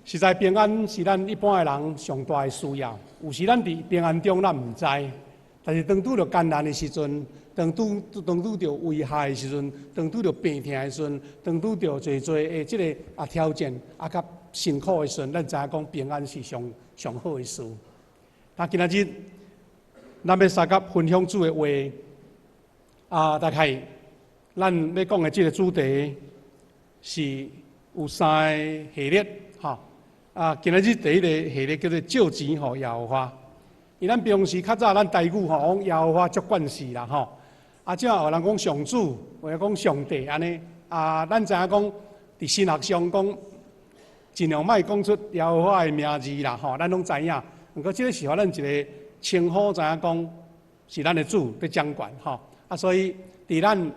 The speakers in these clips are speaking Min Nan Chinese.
實在平安是咱一般的人上大的需要。有時咱佇平安中，咱毋知，但是當拄著艱難的時陣，當拄著危害的時陣，當拄著病痛的時陣，當拄著濟濟的這个挑戰較辛苦的時陣，咱知影講平安是上上好的事。那今仔日咱欲相佮分享主的話，大概咱欲講的這个主題是有三个系列，吼。今仔日第一个系列叫做借錢予耶和華。因咱平時較早咱台語吼，講耶和華足慣勢啦吼。這有人講上主，有人講上帝按呢。咱知影講，佇神學上講，盡量莫講出耶和華的名字啦吼，咱攏知影。毋過這个是予咱一个稱呼，知影講是咱的主佇掌權吼。所以佇咱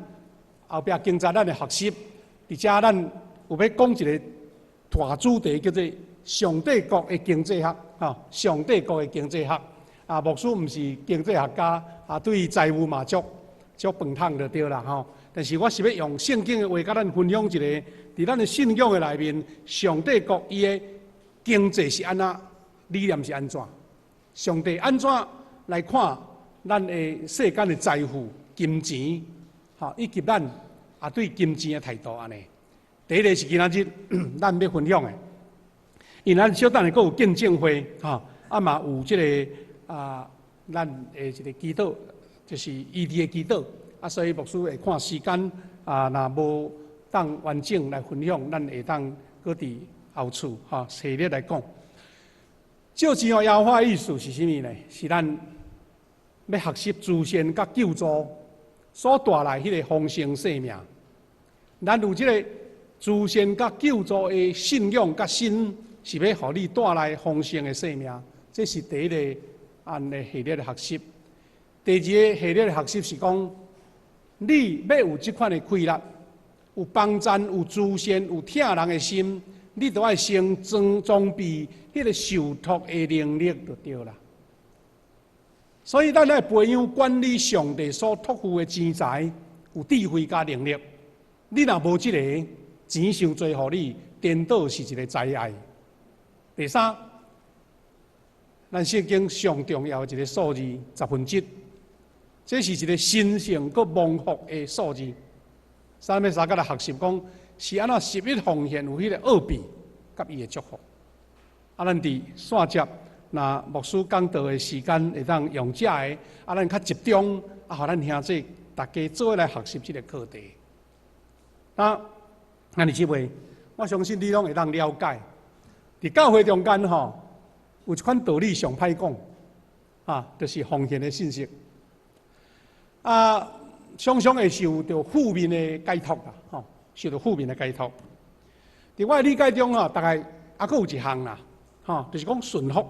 後壁經濟咱的學習，佇遮咱有欲講一个大主題，叫做上帝國的經濟學，吼，上帝國的經濟學。牧師毋是經濟學家，對財務嘛足足飯桶就對啦，吼。但是我是欲用聖經的話，佮咱分享一個，佇咱的信仰的內面，上帝國伊的經濟是按怎，理念是按怎？上帝按怎來看咱的世間的財富、金錢，吼，以及咱對金錢的態度按呢？第一个是今仔日咱欲分享的。因咱小等下閣有見證會，吼，嘛有這个咱的一个祈禱，就是醫治的祈禱，所以牧師會看時間，若無當完整來分享，咱會當閣佇後處吼系列來講。借錢予耶和華的意思是啥物呢？是咱欲學習慈善佮救助所帶來彼个豐盛生命。咱有這个慈善佮救助的信仰佮心，是欲予你帶來豐盛的生命，這是第一个按呢系列的學習。第二个系列的學習是講，你欲有這款的氣力，有幫贊、有慈善、有疼人的心，你著愛先裝備彼个受託的能力就對啦。所以，咱愛培養管理上帝所託付的錢財，有智慧佮能力。你若無這个，錢傷濟予你，顛倒是一个災害。第三，咱聖經上重要的一个數字十分之一，這是一个神聖閣蒙福的數字。咱欲相佮來學習講，是按怎十一奉獻有彼个奧秘佮伊的祝福。咱佇線接，若牧師講道的時間會當用遮个，咱較集中，予咱兄弟逐家做伙來學習這个課題。那你這位，我相信你攏會當了解。佇教會中間吼，有一款道理上歹講，就是奉獻的信息。常常會受著負面的解讀啦，吼，受著負面的解讀。佇我的理解中吼，大概猶閣有一項啦，吼，就是講順服。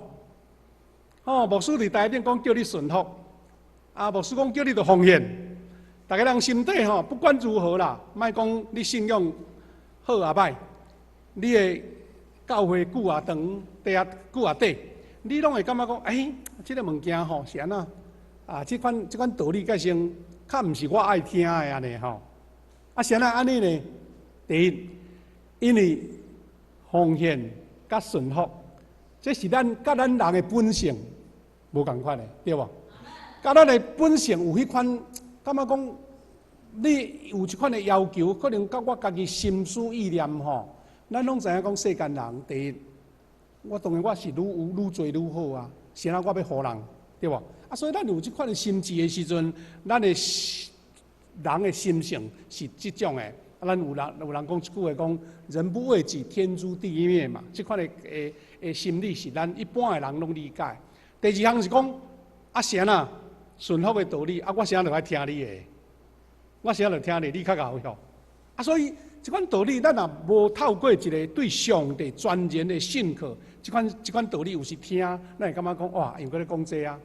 吼，牧師佇台頂講叫你順服，牧師講叫你著奉獻。逐家人心底吼，不管如何啦，莫講你信仰好抑歹，你的教會久也長，地也久也短，你攏會感覺講，欸，這个物件吼是按怎？這款道理解釋較毋是我愛聽的按呢吼。是按怎按呢呢？第一，因為奉獻佮順服，這是咱佮咱人的本性無仝款的，對無？佮咱的本性有彼款感覺講，你有這款的要求，可能佮我家己心思意念吼。咱攏知影講世間人，第一，我當然我是愈有愈濟愈好啊，是按怎我欲予人，對無？所以咱有這款的心志的時陣，咱的人的心性是這種的。咱有人講一句話講，人不為己，天誅地滅嘛。這款的心理是咱一般的人攏理解。第二項是講，是按怎順服的道理，我是按怎著愛聽你的，我是按怎著聽你，你較𠢕曉。所以這款道理，咱若無透過一个對上帝全然的信靠，這款道理有時聽，咱會感覺講哇，又閣咧講這啊。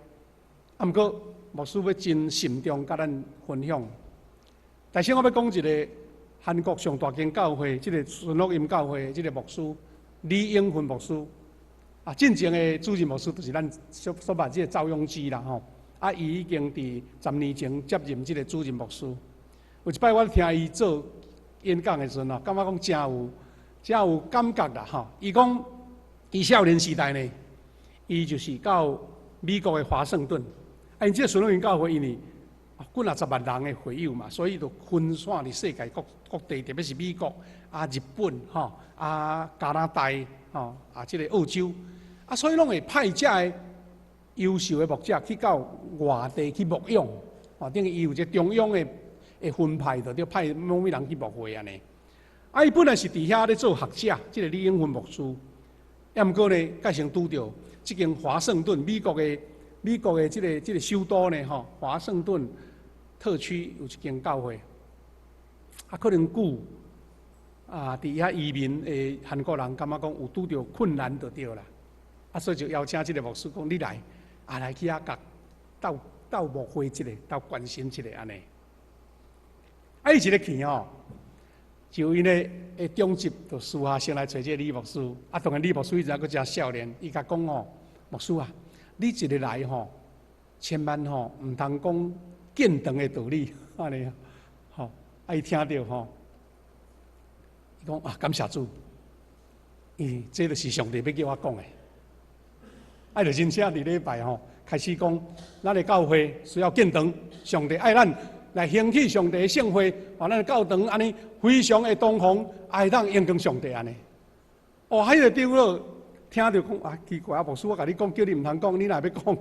毋過牧師欲真慎重佮咱分享。但是我欲講一个韓國上大間教會，這个順福音教會這个牧師李永芬牧師。進前的主任牧師就是咱所捌這个趙永基啦吼。伊已經佇10年前接任這个主任牧師。有一擺我聽伊做演講的時陣吼，感覺講誠有誠有感覺啦吼。伊講伊少年時代呢，伊就是到美國的華盛頓，啊，𪜶這個順福教會因為幾若十萬人的會友嘛，所以就分散佇世界各各地，特別是美國、啊日本、吼啊加拿大、吼啊這个澳洲，啊，所以攏會派遮个優秀的牧者去到外地去牧養，吼，等於伊有一个中央的的分派，就著派某物人去牧會按呢。啊，伊本來是佇遐咧做學者，這个李永芬牧師，抑毋過呢，蓋先拄著這間華盛頓美國的美國的這个這个首都呢，吼，華盛頓特區有一間教會，啊，可能久啊，佇遐移民的韓國人感覺講有拄著困難就對啦，啊，所以就邀請這个牧師講你來，啊來去遐共鬥鬥牧會一下，鬥關心一下按呢。啊，伊一个去吼，就𪜶的的長執就私下先來揣這个李牧師，啊，當然李牧師彼陣閣誠少年，伊共講吼，牧師啊，你一个來吼，千萬吼毋通講建堂的道理，按呢，吼，啊，伊聽著吼，伊講啊，感謝主，伊這就是上帝欲叫我講的，啊，就真正佇禮拜吼開始講，咱的教會需要建堂，上帝愛咱來興起上帝的聖會，予咱的教堂按呢非常的堂皇，會當榮光上帝按呢。哦，彼個長老聽著講啊，奇怪啊，牧師我共你講，叫你毋通講，你若欲講？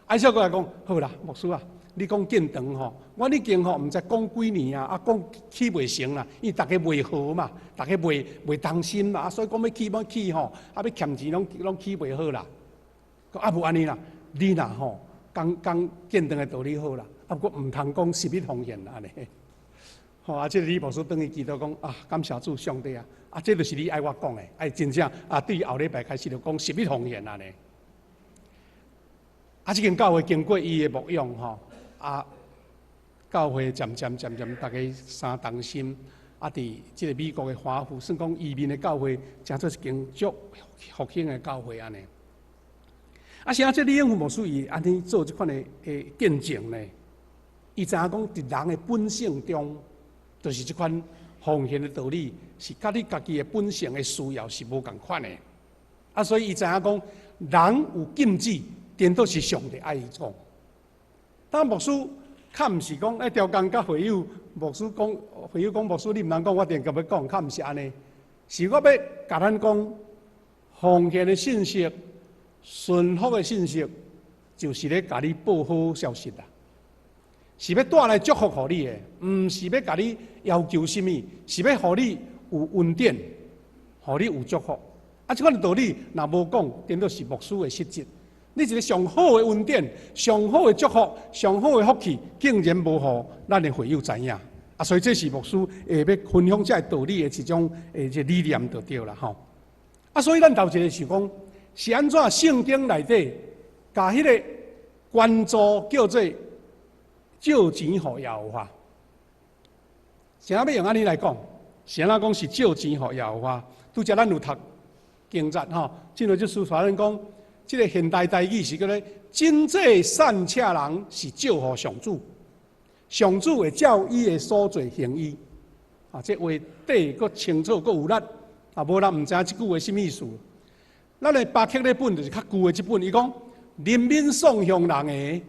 啊，小閣來講，好啦，牧師啊，你講建堂吼，我已經吼毋知講幾年啊，啊講起袂成啦，因為逐家袂和嘛，逐家袂袂同心嘛，啊，所以講欲起欲起吼，啊欲欠錢攏攏起袂好啦。啊無按呢啦，你若吼講講建堂的道理好啦，啊毋過毋通講十一奉獻啦按呢。吼啊，這个李牧師轉去祈禱講啊，感謝主上帝啊，啊，這就是你愛我講的，愛真正啊，對後禮拜開始就講十一奉獻按呢。啊，這間教會經過伊的牧養吼，啊，教會漸漸漸漸，逐家相同心，啊，佇這个美國的華府，算講移民的教會，成做一間足復興的教會按呢。啊，是按怎這李永芬牧師伊按呢做這款的的見證呢？伊知影講，佇人的本性中，就是這款奉獻的道理，是佮你家己的本性的需要是無仝款的。啊，所以伊知影講，人有禁止，顛倒是上帝愛伊創。當牧師較毋是講，愛調工佮會友，牧師講，會友講牧師你毋通講，我定共欲講，較毋是按呢。是我欲共咱講奉獻的信息、順服的信息，就是咧共你報好消息啦。是欲帶來祝福予你的，毋是欲共你要求啥物，是欲予你有恩典，予你有祝福。啊，這款的道理若無講，顛倒是牧師的失職。你一个上好的恩典、上好的祝福、上好的福氣，竟然無予咱的會友知影。啊，所以這是牧師會欲分享這个道理的一種的這理念就對啦吼。啊，所以咱頭一个是講，是按怎聖經內底，共彼个捐助叫做借錢予耶和華。是按怎欲用按呢來講？是按怎講是借錢予耶和華？拄才咱有讀經節吼，進入這書傳人講，這个現代台語是叫做真濟散赤人是借予上主，上主會照伊的所做還伊。啊，這話底閣清楚閣有力，啊，無人毋知影這句話啥物意思。咱的巴克禮本就是較舊的這本，伊講憐憫喪鄉人的，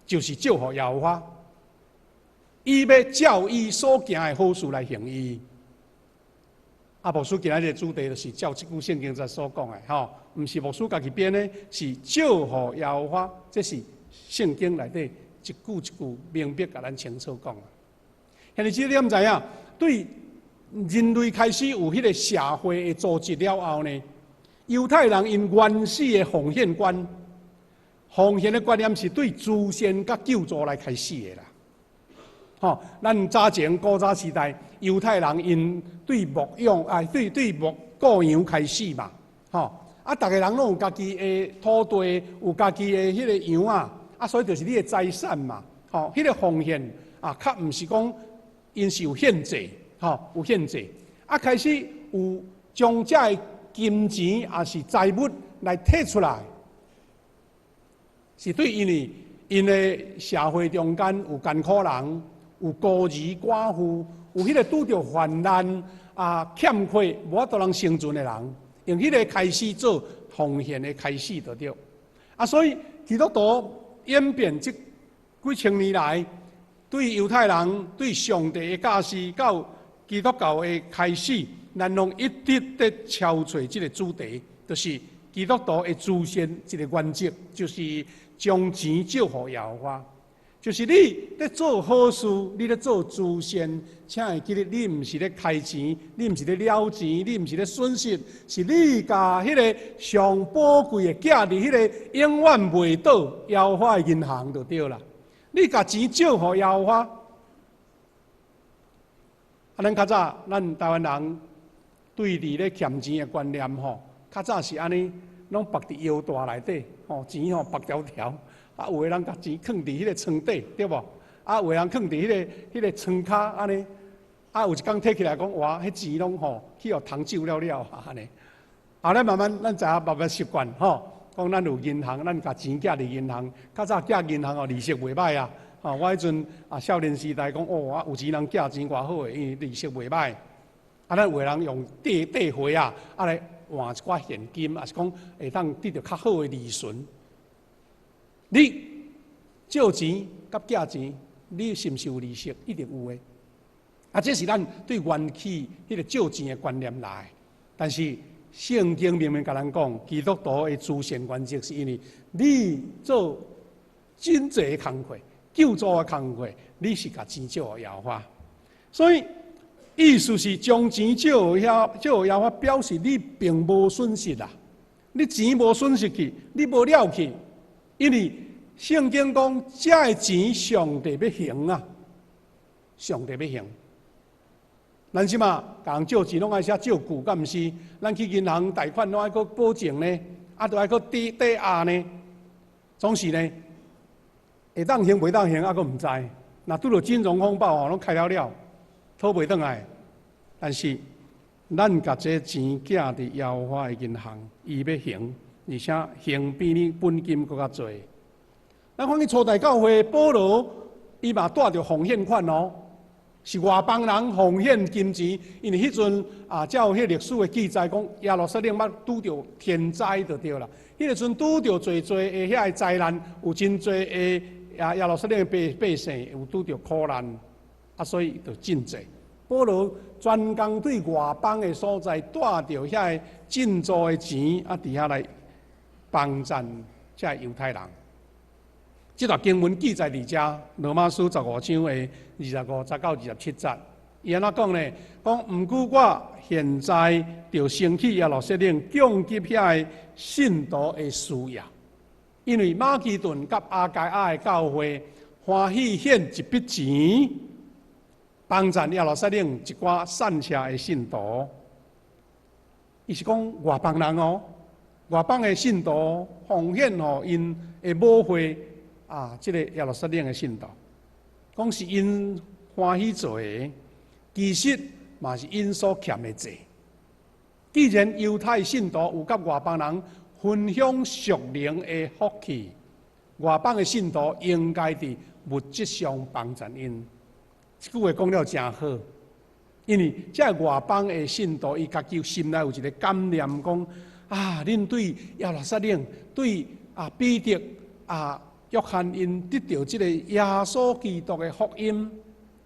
就是借予耶和華，伊欲照伊所行的好事來還伊。啊，牧師今仔日的主題就是照這句聖經節所講的，吼，毋是牧師家己編的，是借予耶和華，這是聖經內底一句一句明白共咱清楚講。兄弟姊妹，你毋知影？對人類開始有彼个社會的組織了後呢，猶太人𪜶原始的奉獻觀，奉獻的觀念是對慈善佮救助來開始的啦。吼，咱早前古早時代，猶太人𪜶對牧養啊，對對牧顧羊開始嘛，吼，啊，逐个人攏有家己的土地，有家己的彼个羊仔，啊，所以就是你的財產嘛，吼，彼個奉獻啊，較毋是講𪜶是有獻祭，吼，有獻祭，啊，開始有將這个金錢抑是財物來提出來，是對因為𪜶的社會中間有艱苦人，有孤兒寡婦，有彼個拄著患難啊欠缺無法度通生存的人，用彼个開始做奉獻的開始就對。啊，所以基督徒演變這幾千年來，對猶太人對上帝的教示到基督教的開始，咱攏一直佇敲揣這个主題，就是基督徒的慈善一个原則，就是將錢借予耶和華。就是你咧做好事，你咧做慈善，請會記得你毋是咧開錢，你毋是咧了錢，你毋是咧損失，是你共彼个上寶貴的寄佇彼个永遠袂倒耶和華的銀行就對啦。你共錢借予耶和華，啊，咱較早咱台灣人對佇咧儉錢的觀念吼，較早是按呢，攏縛佇腰帶內底，吼錢吼縛條條。啊，有的人共錢囥佇彼个床底，對無？啊，有的人囥佇彼个床跤按呢。啊，有一工提起來講，哇，彼錢攏吼去予蟲蛀了了啊，按呢。後來慢慢咱知影慢慢習慣吼，講咱有銀行，咱共錢寄佇銀行。較早寄銀行哦，利息袂䆀啊。吼，我彼陣啊少年時代講，哦，啊有錢人寄錢偌好的，因為利息袂䆀。啊，咱有的人用綴綴貨啊，啊來換一寡現金，抑是講會當得著較好的利潤。你借錢佮寄錢，你是毋是有利息？一定有的。啊，這是咱對原起彼个借錢的觀念來。但是聖經明明共咱講，基督徒的慈善原則是因為你做賑濟的工課、救助的工課，你是共錢借予耶和華。所以意思是將錢借予遐借予耶和華，表示你並無損失啦。你錢無損失去，你無了去。因為聖經講，這个錢上帝欲還啊，上帝欲還。咱這馬共人借錢攏愛寫借據，敢毋是？咱去銀行貸款攏愛閣保證呢，啊，都愛閣抵抵押呢，總是呢，會當還袂當還，猶閣毋知。若拄著金融風暴吼，攏開了了，討袂轉來。但是，咱共這錢寄佇耶和華的銀行，伊欲還，而且還比你本金閣較濟。咱看見初代教會保羅，伊嘛帶著奉獻款哦，是外邦人奉獻金錢，因為彼陣啊，照彼歷史的記載講，耶路撒冷捌拄著天災就對啦。彼个陣拄著濟濟的遐个災難，有真濟的啊耶路撒冷的百百姓有拄著苦難，啊，所以就賑濟。保羅專工對外邦的所在帶著遐个賑助的錢，啊，佇遐來幫贊遮猶太人。這段經文記載佇遮，羅馬書15章的25節到27節，伊按怎講呢？講毋過我現在著先去耶路撒冷，供給遐个信徒的需要，因為馬其頓佮亞該亞的教會歡喜獻一筆錢，幫贊耶路撒冷一寡散赤的信徒。伊是講外邦人哦，外邦的信徒奉獻予𪜶的母會。啊，這个耶路撒冷的信徒，講是𪜶歡喜做的，其實嘛是𪜶所欠的債。既然猶太信徒有佮外邦人分享屬靈的福氣，外邦的信徒應該佇物質上幫贊𪜶。這句話講了誠好，因為這外邦的信徒，伊家己心內有一个感念，講啊，恁對耶路撒冷，對啊彼得啊，約翰𪜶得著這个耶穌基督的福音，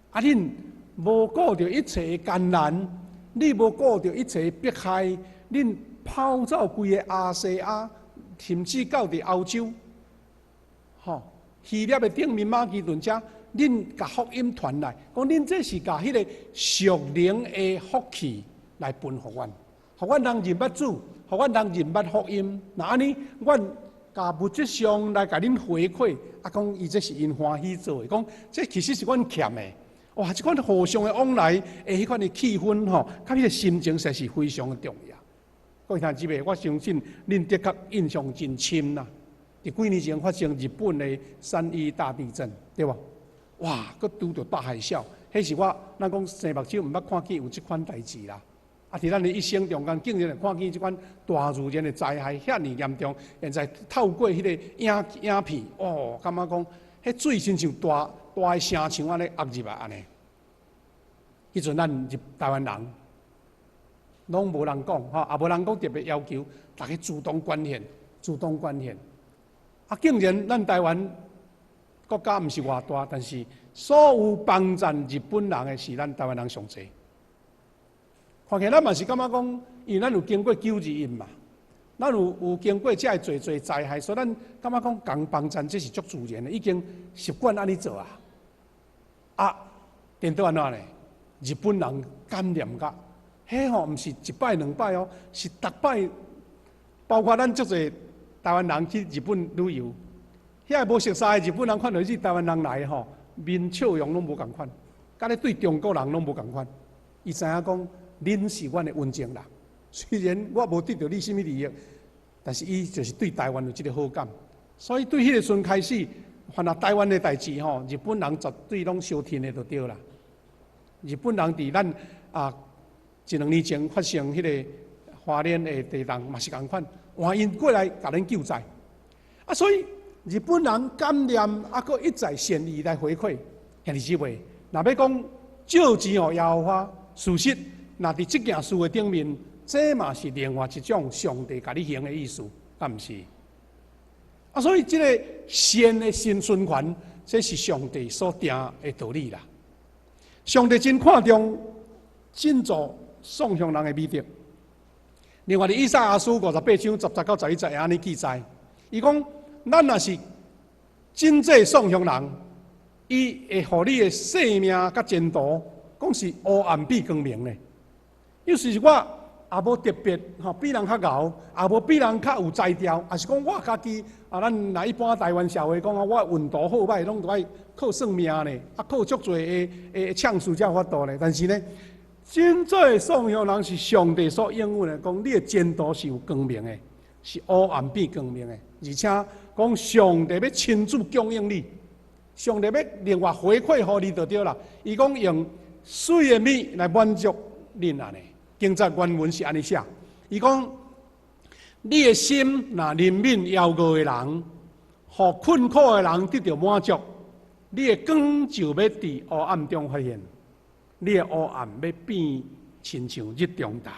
啊，恁無顧著一切的艱難，你無顧著一切的迫害，恁跑走規个亞細亞，甚至到佇歐洲，吼，希臘的頂面馬其頓遮，恁共福音傳來，講恁這是共彼个屬靈的福氣來分予阮，予阮人認捌主，予阮人認捌福音。若按呢，阮共物質上來共恁回饋，啊，講伊這是𪜶歡喜做的，講這其實是阮欠的。哇，這款互相的往來的彼款的氣氛吼，佮彼个心情實在是非常的重要。各位聽姊妹，我相信恁的確印象真深啦。佇幾年前發生日本的三一大地震，對無？哇，閣拄著大海嘯，彼是我咱講生目睭毋捌看見有這款代誌啦。啊！佇咱的一生中間，竟然會看見這款大自然的災害遐爾嚴重。現在透過彼個影影片，哦，感覺講，彼水親像大大的城牆按呢壓入來按呢。彼陣咱入台灣人，攏無人講吼，也無人講特別要求，逐家主動捐獻，主動捐獻。啊，竟然咱台灣國家毋是偌大，但是所有幫贊日本人的是咱台灣人上濟。看起來咱嘛是感覺講，因為咱有經過9·21嘛，咱有經過遮濟濟災害，所以咱感覺講共幫贊這是足自然的，已經習慣按呢做啊。啊，顛倒按怎呢？日本人感念甲，彼吼毋是一擺兩擺哦，是逐擺，包括咱足濟台灣人去日本旅遊，遐個無熟似的日本人看著你台灣人來吼，面笑容攏無仝款，佮你對中國人攏無仝款。伊知影講，恁是阮的恩情人，雖然我無得著你啥物利益，但是伊就是對台灣有這個好感，所以對彼個時陣開始，凡若台灣的代誌吼，日本人絕對攏相聽的就對啦。日本人佇咱啊一兩年前發生彼個花蓮的地動嘛是仝款，換𪜶過來共咱救災。啊，所以日本人感念啊，閣一再善意來回饋，兄弟姊妹，若欲講借錢予耶和華，事實若佇這件事的頂面，這嘛是另外一種上帝共你行的意思，敢毋是？啊，所以這個善的新循環，這是上帝所定的道理啦。上帝真看重賑助喪鄉人的美德。另外，佇以賽亞書58章10節到11節會按呢記載，伊講：咱若是賑濟喪鄉人，伊會予你的性命佮前途，講是烏暗變光明的。意思是我也無特別吼比人較𠢕，也無比人較有才調，抑是講我家己啊，咱若一般台灣社會講啊，我運途好䆀，攏都愛靠算命呢，啊靠足濟的的唱詞才有法度呢。但是呢，賑濟喪鄉人是上帝所應允的，講你的前途是有光明的，是烏暗變光明的，而且講上帝欲親自供應你，上帝欲另外回饋予你就對啦。伊講用媠的物來滿足恁按呢。經節原文是按呢寫，伊講你的心若憐憫枵餓的人，予困苦的人得著滿足，你的光就欲佇烏暗中發現，你的烏暗欲變親像日中晝。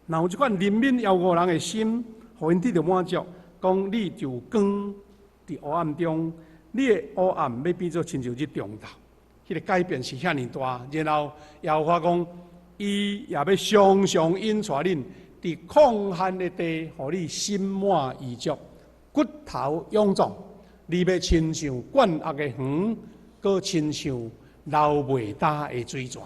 若有這款憐憫枵餓人的心，予𪜶得著滿足，講你就有光佇烏暗中，你的烏暗欲變做親像日中晝，彼個改變是遐爾大。然後耶和華講，伊也欲常常引帶恁佇曠旱的地，予你心滿意足，骨頭勇壯。你欲親像灌沃的園，閣親像流袂焦的水泉。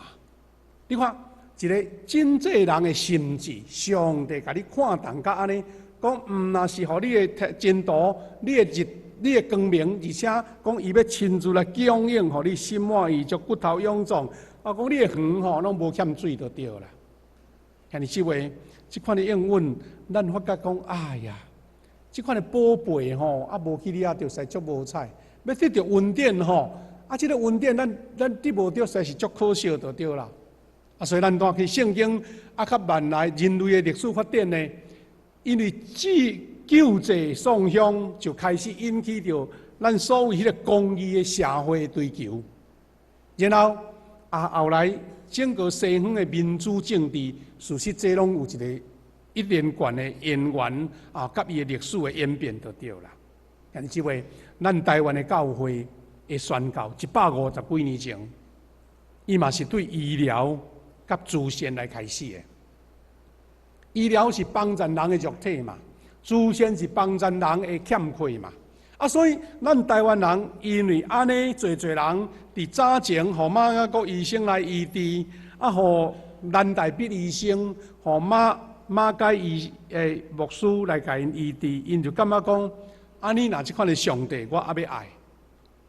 你看，一個賑濟人的心志，上帝共你看重甲按呢，講毋若是予你的前途，你的日，你的光明，而且講伊欲親自來供應，予你心滿意足，骨頭勇壯。啊，講你的園吼，攏無欠水就對啦。兄弟姊妹，這款的應允，咱發覺講，哎呀，這款的寶貝吼，啊無去你遐就實在足無彩。欲得著恩典吼，啊，這個恩典咱得無著，實在是足可惜就對啦。啊，所以咱看去聖經啊，較慢來人類的歷史發展呢，因為這救濟喪鄉就開始引起著咱所謂彼個公義的社會追求，然後啊後來整個西方的民主政治，事實這攏有一個一連貫的淵源啊，佮伊的歷史的演變就對啦。兄弟姊妹，咱台灣的教會的宣教150幾年前，伊嘛是對醫療佮慈善來開始的。醫療是幫助人的肉體嘛，慈善是幫助人的欠缺嘛。啊，所以咱台灣人因為按呢，濟濟人佇早前，予馬雅各醫生來醫治，啊，予藍大必醫生，予馬馬偕醫牧師來共𪜶醫治，𪜶就感覺講，按呢若這款的上帝，我猶欲愛。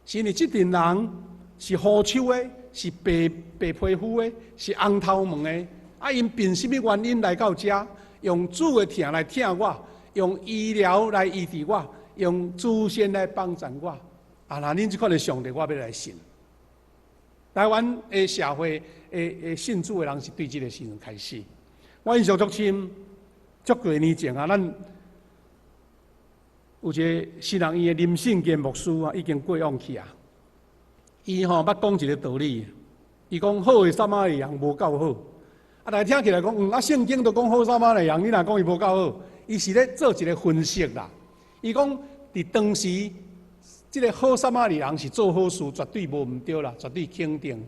是因為這陣人是烏手的，是白白皮膚的，是紅頭毛的，啊，𪜶憑啥物原因來到遮，用主的疼來疼我，用醫療來醫治我，用慈善來幫助我。啊，若恁這款的上帝，我欲來信。台灣的社會的信主的人是對這個時陣開始。我印象足深，足幾年前啊，咱有一個新人院的林信堅牧師啊，已經過往去啊。伊吼捌講一個道理，伊講好的撒瑪利亞人無夠好，啊，大家聽起來講，啊，聖經都講好撒瑪利亞人，你若講伊無夠好，伊是咧做一個分析啦。伊講佇當時，這個好撒瑪利亞人是做好事，絕對無毋對啦，絕對肯定。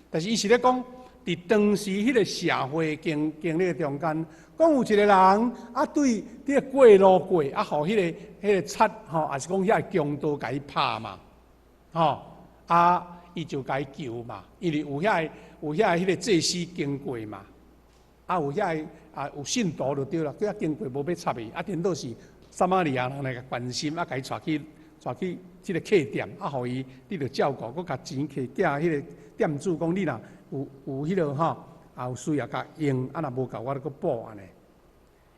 但是伊是咧講，佇當時彼個社會經歷中間，講有一個人啊，對佇個過路過啊，予彼個賊吼，抑是講遐個強盜共伊拍嘛，吼啊，伊就共伊救嘛，因為有遐個彼個祭司經過嘛，啊有遐個啊有信徒就對啦，佇遐經過無欲插伊，啊顛倒是撒瑪利亞人來共關心，啊共伊帶去這個客店，啊予伊得著照顧，閣共錢摕寄彼個店主講，你若有彼個吼，啊有需要共用，啊若無夠我閣補按呢。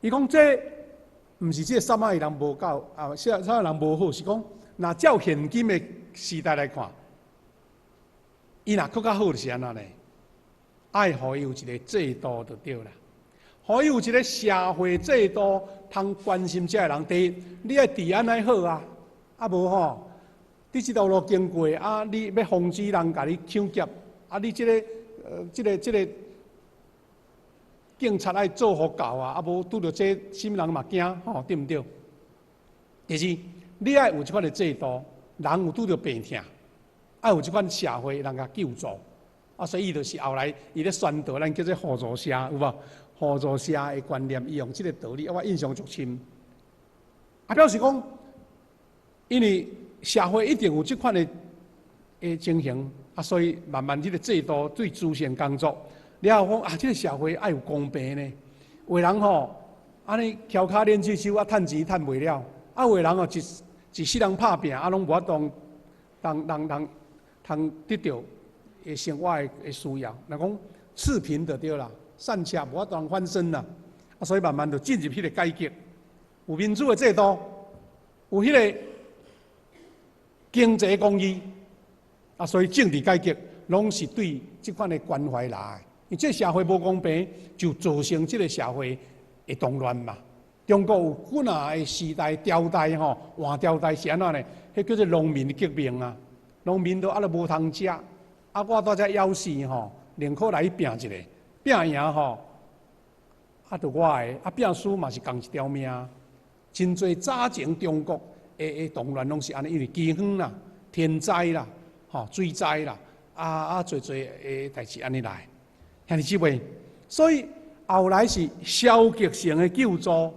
伊講這毋是這個撒瑪利亞人無夠，啊撒瑪利亞人無好，是講若照現今的時代來看，伊若閣較好就是按怎呢？愛予伊有一個制度就對啦，予伊有一個社會制度，通關心這个人。第一，你愛治安愛好啊，啊無吼，佇這條路經過啊，你欲防止人共你搶劫，啊，你這個警察愛做予夠啊，啊無拄著這啥物人嘛驚吼，對毋對？第二，你愛有這款的制度，人有拄著病疼，愛有這款社會人共救助。啊，所以伊就是後來伊咧宣導咱叫做互助社，有無？互助社的觀念，伊用這個道理，我印象足深。啊，表示講，因為社會一定有這款的情形，啊，所以慢慢這個制度對慈善工作了後講啊，這個社會愛有公平呢。有的人吼，按呢蹺跤練手手啊，趁錢趁袂了；啊，有的人吼，一世人拍拚啊，攏無法度通通通通得著的生活的需要。若講赤貧就對啦，散赤無法度翻身啦。啊，所以慢慢就進入彼個改革，有民主的制度，有彼個經濟公義，啊，所以政治改革攏是對這款的關懷來。因為這社會無公平，就造成這個社會的動亂嘛。中國有幾若个時代朝代吼，換朝代是按怎呢？彼叫做農民革命啊，農民都啊都無通食，啊我蹛遮枵死吼，寧可來去拚一下，拚贏吼，啊就我的，啊拚輸嘛是仝一條命。真濟早前中國的動亂攏是按呢，因為饑荒啦、天災啦、吼水災啦，啊濟濟的代誌按呢來。兄弟姊妹，所以後來是消極性的救助，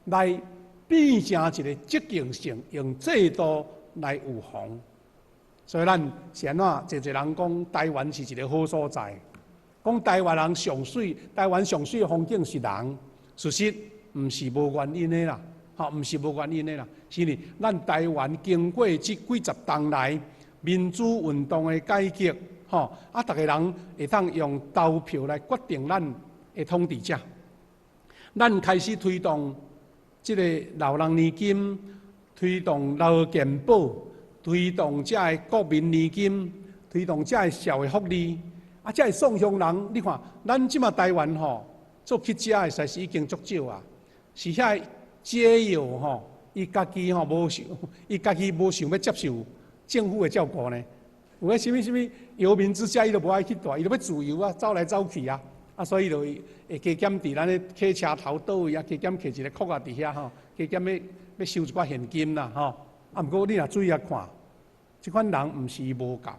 來變成一個積極性，用制度來預防。所以咱是按怎？濟濟人講台灣是一個好所在，講台灣人上媠，台灣上媠的風景是人，事實毋是無原因的啦，吼，毋是無原因的啦，是因為咱台灣經過這幾十冬來民主運動的改革。吼啊！逐个人會當用投票來決定咱的統治者。咱開始推動這個老人年金，推動勞健保，推動這个國民年金，推動這个社會福利。啊，這个送鄉人，你看，咱這馬台灣吼做乞食的，實在是已經足少啊。是遐个解藥吼，伊家己吼無想，伊家己無想欲接受政府的照顧呢。有个啥物啥物遊民之家，伊都無愛去蹛，伊就欲自由啊，走來走去啊，啊，所以就會加減佇咱咧客車頭倒位啊，加減摕一个箍仔佇遐吼，加減欲欲收一寡現金啦吼。啊，毋過你若注意啊看，這款人毋是伊無夠，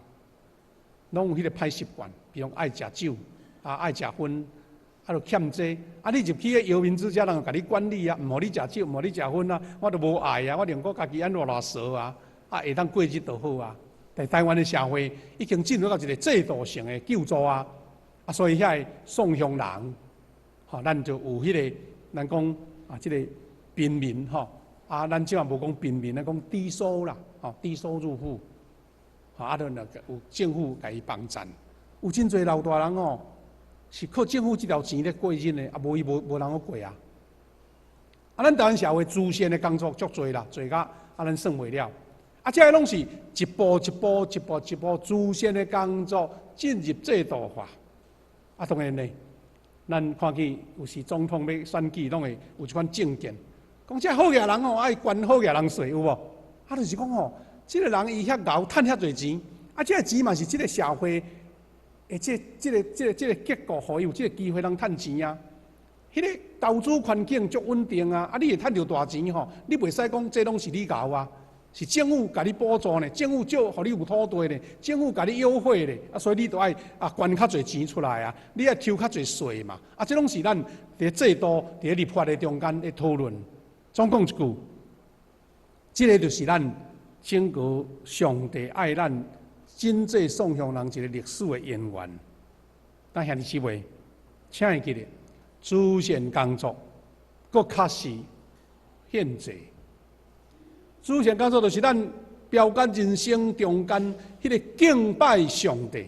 攏有彼個歹習慣，比如愛食酒，啊愛食薰，啊就欠這。啊，你入去彼遊民之家，人就共你管理啊，毋予你食酒，毋予你食薰啊，我都無愛啊，我寧可家己按怎偌趖啊，啊會當過日就好啊。但台灣的社會已經進入到一個制度性的救助啊，啊，所以遐个送鄉人，吼，咱就有彼個，咱講啊，這個貧民吼，啊，咱這馬無講貧民，咱講低收啦，吼，低收入戶，吼，啊，就有政府共伊幫贊，有真濟老大人哦，是靠政府這條錢咧過日的，啊，無伊無人好過啊。啊，咱台灣社會慈善的工作足濟啦，濟甲啊，咱算袂了。啊，這个攏是一步一步、一步一步慈善的工作進入制度化。啊，當然呢，咱看見有時總統欲選舉，攏會有這款政見，講這好額人吼愛懸好額人稅，有無？啊，就是講吼，這個人伊遐𠢕趁遐濟錢，啊，這个錢嘛是這個社會欸，這個結果，予伊有這個機會通趁錢啊。彼個投資環境足穩定啊，啊，你會趁著大錢吼，你袂使講這攏是你𠢕啊，是政府共你補助呢，政府借予你有土地呢，政府共你優惠呢，啊，所以你都愛啊捐較濟錢出來啊，你愛抽較濟稅嘛，啊，這攏是咱佇制度、佇立法的中間的討論。總講一句，這個就是咱整個上帝愛咱真濟送鄉人一個歷史的淵源。但兄弟姊妹，請會記得，慈善工作，閣較是獻祭。慈善工作就是咱標杆人生中間彼個敬拜上帝，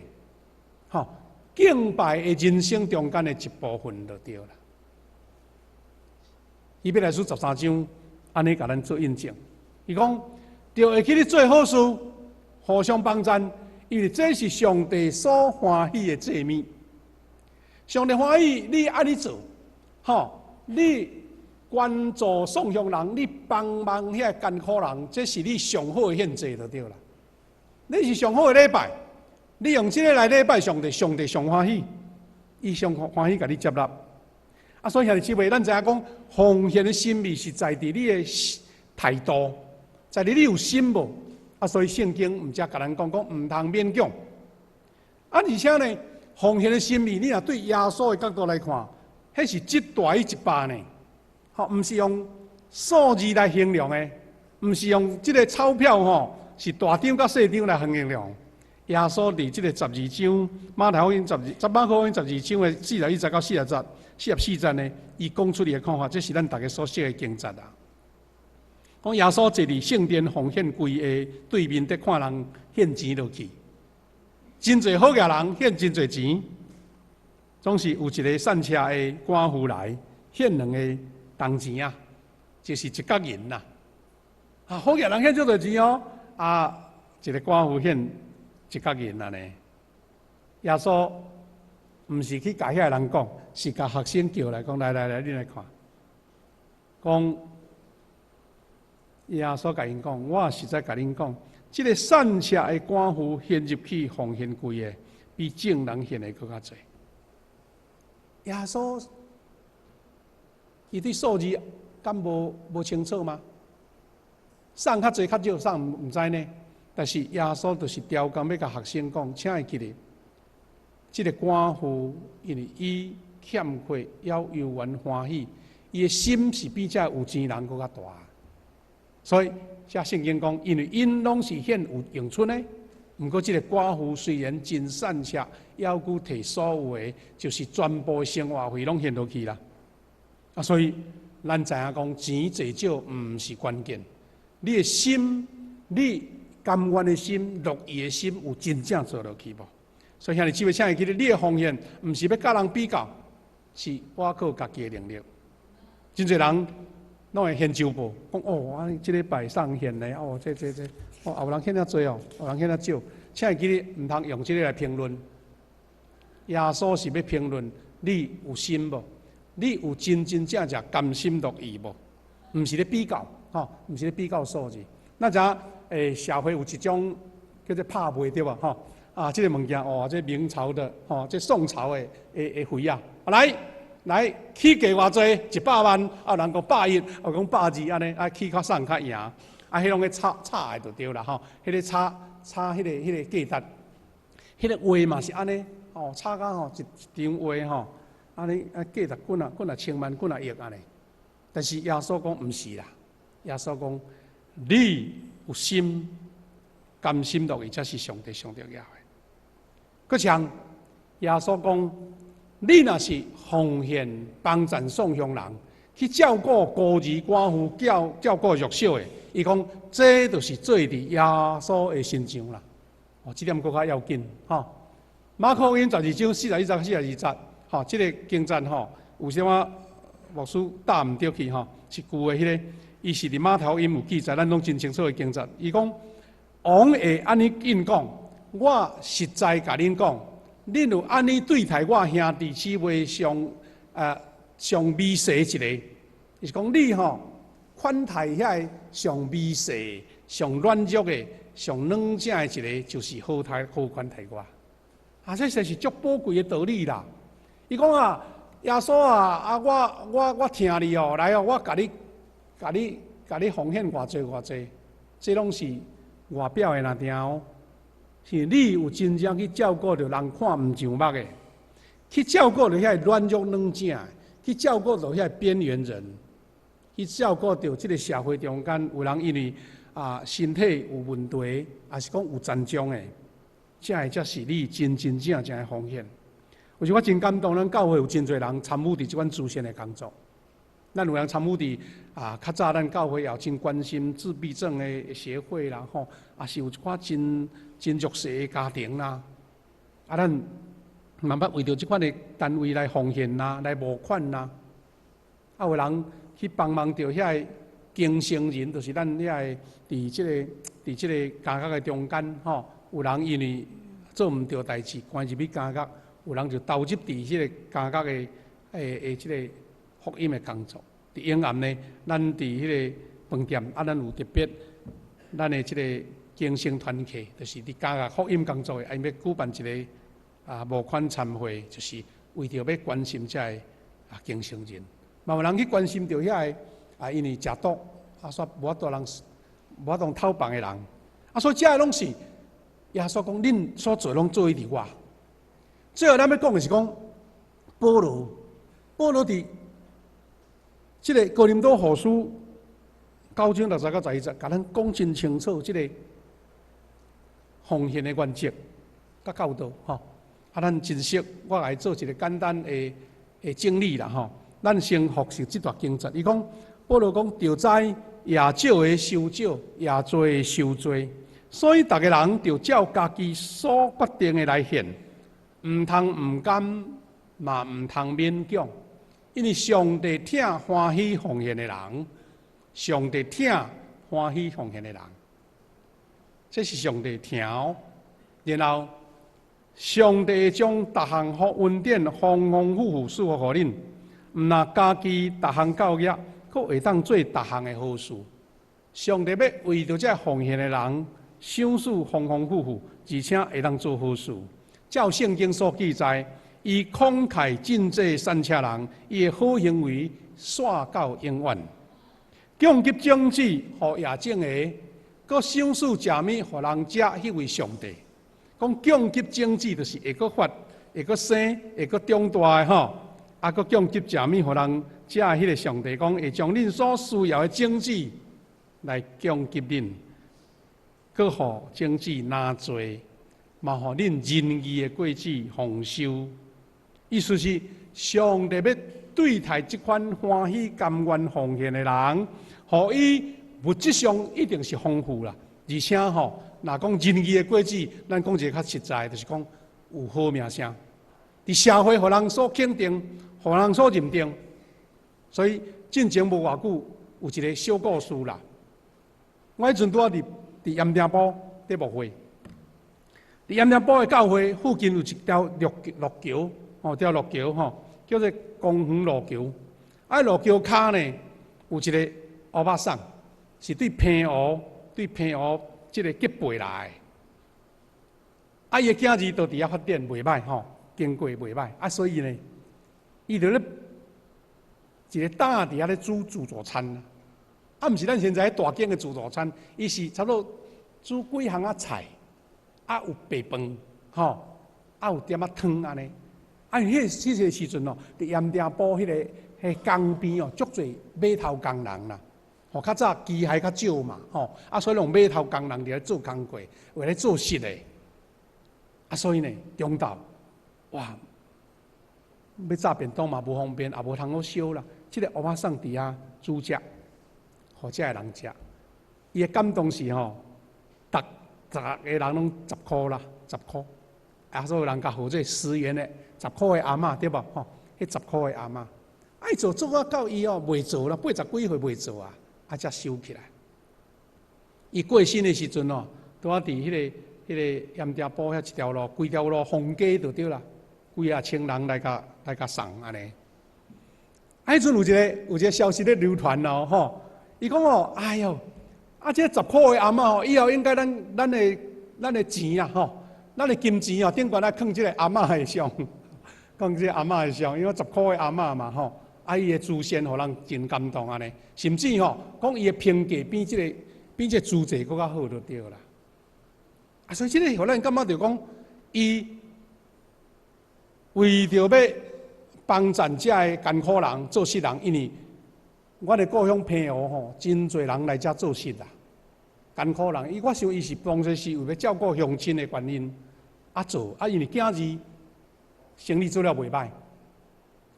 吼，敬拜的人生中間的一部分就對啦。希伯來書13章，按呢共咱做印證。伊講，著會記得做好事，互相幫贊，因為這是上帝所歡喜的祭物。上帝歡喜你按呢做，吼，你關注送鄉人，你幫忙遐艱苦人，這是你上好的獻祭就對啦。你是上好的禮拜，你用這個來禮拜上帝，上帝上歡喜，伊上歡喜共你接納。啊，所以兄弟姊妹，咱知影講，奉獻的心意是在佇你的態度，在佇你有心無？啊，所以聖經毋才共咱講講，毋通勉強。啊，而且呢，奉獻的心意，你若對耶穌的角度來看，彼是一大於100呢。吼，毋是用數字來形容的，毋是用這個鈔票吼，是大張佮細張來形容。耶穌佇這個十二章馬太福音十二，十馬可福音十二章的41節到40節、44節呢，伊講出伊的看法，這是咱逐家所熟的經節啊。講耶穌坐佇聖殿奉獻櫃的對面，佇看人獻錢落去，真濟好額人獻真濟錢，總是有一個散赤的寡婦來獻兩個銅錢啊，就是一角銀啦。啊，好額人獻足濟錢哦，啊，一個寡婦獻一角銀按呢。耶穌毋是去共遐個人講，是共學生叫來講，來來來，你來看，講耶穌共𪜶講，我實在共恁講，這個散赤的寡婦獻入去奉獻櫃的，比眾人獻的閣較濟。耶穌伊對數字敢無清楚嗎？送較濟較少，送毋知呢。但是耶穌就是刁工欲共學生講，請會記得，這個寡婦因為伊欠缺猶猶原歡喜，伊的心是比這有錢人閣較大。所以，這聖經講，因為𪜶攏是獻有用出的，毋過這個寡婦雖然真散赤，猶閣提所有的，就是全部的生活費攏獻落去啦。啊，所以咱知影講，錢濟少毋是關鍵，你的心，你甘願的心、樂意的心，有真正做落去無？所以兄弟姊妹，請會記得，你的奉獻毋是欲佮人比較，是倚靠家己的能力。真濟人攏會獻周報，講哦，我這禮拜送獻的哦，這這這，哦，有人獻較濟哦，有人獻較少。請會記得，毋通用這個來評論。耶穌是欲評論你有心無？你有真真正正甘心樂意無？毋是咧比較，吼，毋是咧比較數字。咱知影，社會有一種叫做拍賣對無？吼，啊，這個物件哦，這明朝的，吼，這宋朝的的的壺仔，來來起價偌濟？100萬，啊，有人講110，有講120按呢，啊，起較送較贏，啊，彼攏咧炒炒的就對啦，吼，彼個炒炒彼個價值，彼個畫嘛是按呢，哦，炒甲吼一一張畫吼，按呢啊價值幾若幾若千萬幾若億按呢，但是耶穌講毋是啦，耶穌講你有心甘心樂意，才是上帝上重要的。閣像耶穌講，你若是奉獻幫贊送鄉人，去照顧孤兒寡婦，照照顧弱小的，伊講這就是做佇耶穌的身上啦。哦，這點閣較要緊吼。馬可福音12章41節42節，吼，這個經節吼，有啥物牧師答毋著去吼，是舊的彼個，伊是佇馬太福音有記載，咱攏真清楚的經節。伊講王會按呢應講，我實在共恁講，恁有按呢對待我兄弟姊妹上微細一个，就是講你吼款待遐个上微細、上軟弱的、上軟正的一个，就是好待好款待我。啊，這實是足寶貴的道理啦。伊講啊，耶穌啊，啊我我我疼你哦，來哦，我共你共你共你奉獻偌濟偌濟，這攏是外表的爾定哦。是你有真正去照顧著人看毋上目的，去照顧著遐軟弱軟者的，去照顧著遐邊緣人，去照顧著這个社會中間有人因為啊身體有問題，抑是講有殘障的，這个才是你真真正正的奉獻。有時我真感動，咱教會有真濟人參與佇這款慈善的工作。咱有人參與佇啊，較早咱教會也有真關心自閉症的協會啦，吼，也是有一寡真真弱勢的家庭啦。啊，咱嘛捌為著這款的單位來奉獻啦，來募款啦。啊，有人去幫忙著遐个更生人，就是咱遐个佇這個佇這個監獄的中間，吼，有人因為做毋著代誌，關入去監獄，有人就投入佇這個監獄的的的這個福音的工作。佇永暗呢，咱佇彼个飯店，啊，咱有特別咱的這个更生團契，就是佇監獄福音工作的，𪜶欲舉辦一个啊募款餐會，就是為著欲關心這个啊更生人。嘛有人去關心著遐个啊，因為食毒啊，煞無法度人無法度透放的人，啊，所以這个攏是耶穌講，恁所做攏做佇我。最後咱欲講的是講保羅，保羅佇這个哥林多後書九章六節到十一節，共咱講真清楚，這个奉獻的原則佮教導吼。啊，咱真熟，我來做一个簡單的的整理啦吼。咱先複習這段經節，伊講保羅講，著知也少的收少，也濟的收濟，所以逐个人著照家己所決定的來獻，毋通毋甘，嘛毋通勉強，因為上帝疼歡喜奉獻的人，上帝疼歡喜奉獻的人，這是上帝疼。然後上帝將逐項福恩典豐豐富富賜福予恁，毋若家己逐項夠額，閣會當做逐項的好事。上帝欲為著這奉獻的人，賞賜豐豐富富，而且會當做好事。照聖經所記載，伊慷慨賑濟散赤人，伊的好行為紲到永遠。供給種子予野種的，閣賞賜食物予人食，彼位上帝。講供給種子，就是會閣發、會閣生、會閣長大的吼。啊，閣供給食物予人食，彼个上帝講會將恁所需要的種子來供給恁，閣予種子若濟，嘛予恁仁義的果子豐收。意思是上帝欲對待這款歡喜甘願奉獻的人，予伊物質上一定是豐富啦，而且吼，若講仁義的果子，咱講一个較實在，就是講有好名聲，佇社會予人所肯定，予人所認定。所以進前無偌久，有一个小故事啦。我彼陣拄仔佇佇鹽埕埔佇牧會，佇鹽埕埔的教會附近有一條陸陸橋，吼，條陸橋吼，叫做公園路橋。啊，路橋跤呢，有一个歐巴桑，是對澎湖對澎湖這个吉貝來的。啊，伊的囝兒都佇遐發展袂䆀吼，經過袂䆀。啊，所以呢，伊就咧一个擔佇遐咧煮自助餐。啊，毋是咱現在大間的自助餐，伊是差不多煮幾項仔菜，啊有白飯，吼，啊有點仔湯按呢。啊，彼個時陣哦，佇鹽埕埔彼个彼江邊哦，足濟碼頭工人啦。吼，較早機械較少嘛，吼，啊，所以用碼頭工人佇咧做工課，為咧做實的。啊，所以呢，中晝，哇，欲炸便當嘛無方便，也無通好燒啦。這个歐巴桑佇遐煮食，予遮个人食。伊的感動是吼，逐十个人攏十箍啦，十箍。啊，所有人共號做10元的，十箍的阿嬤對無？吼，彼十箍的阿嬤，啊伊做做啊到伊哦袂做啦，八十幾歲袂做啊，啊才收起來。伊過身的時陣哦，拄仔佇彼個鹽埕埔遐一條路，規條路封街就對啦，幾仔千人來共送按呢。啊，彼陣有一個消息咧流傳哦，吼，伊講哦，哎喲，啊，這十箍的阿嬤吼，以後應該咱咱的咱的錢啊，吼，咱的金錢哦，頂懸愛囥這个阿嬤的像，囥這个阿嬤的像，因為10箍的阿嬤嘛吼，啊伊的慈善予人真感動按呢，甚至吼講伊的評價比這個資濟閣較好就對啦。啊，所以這個予咱感覺著講，伊為著欲幫贊遮的艱苦人、做穡人，因為阮的故鄉澎湖吼，真濟人來遮做穡啦，艱苦人。伊我想伊是當初是為欲照顧鄉親的原因啊做，啊因為囝兒生意做了袂䆀，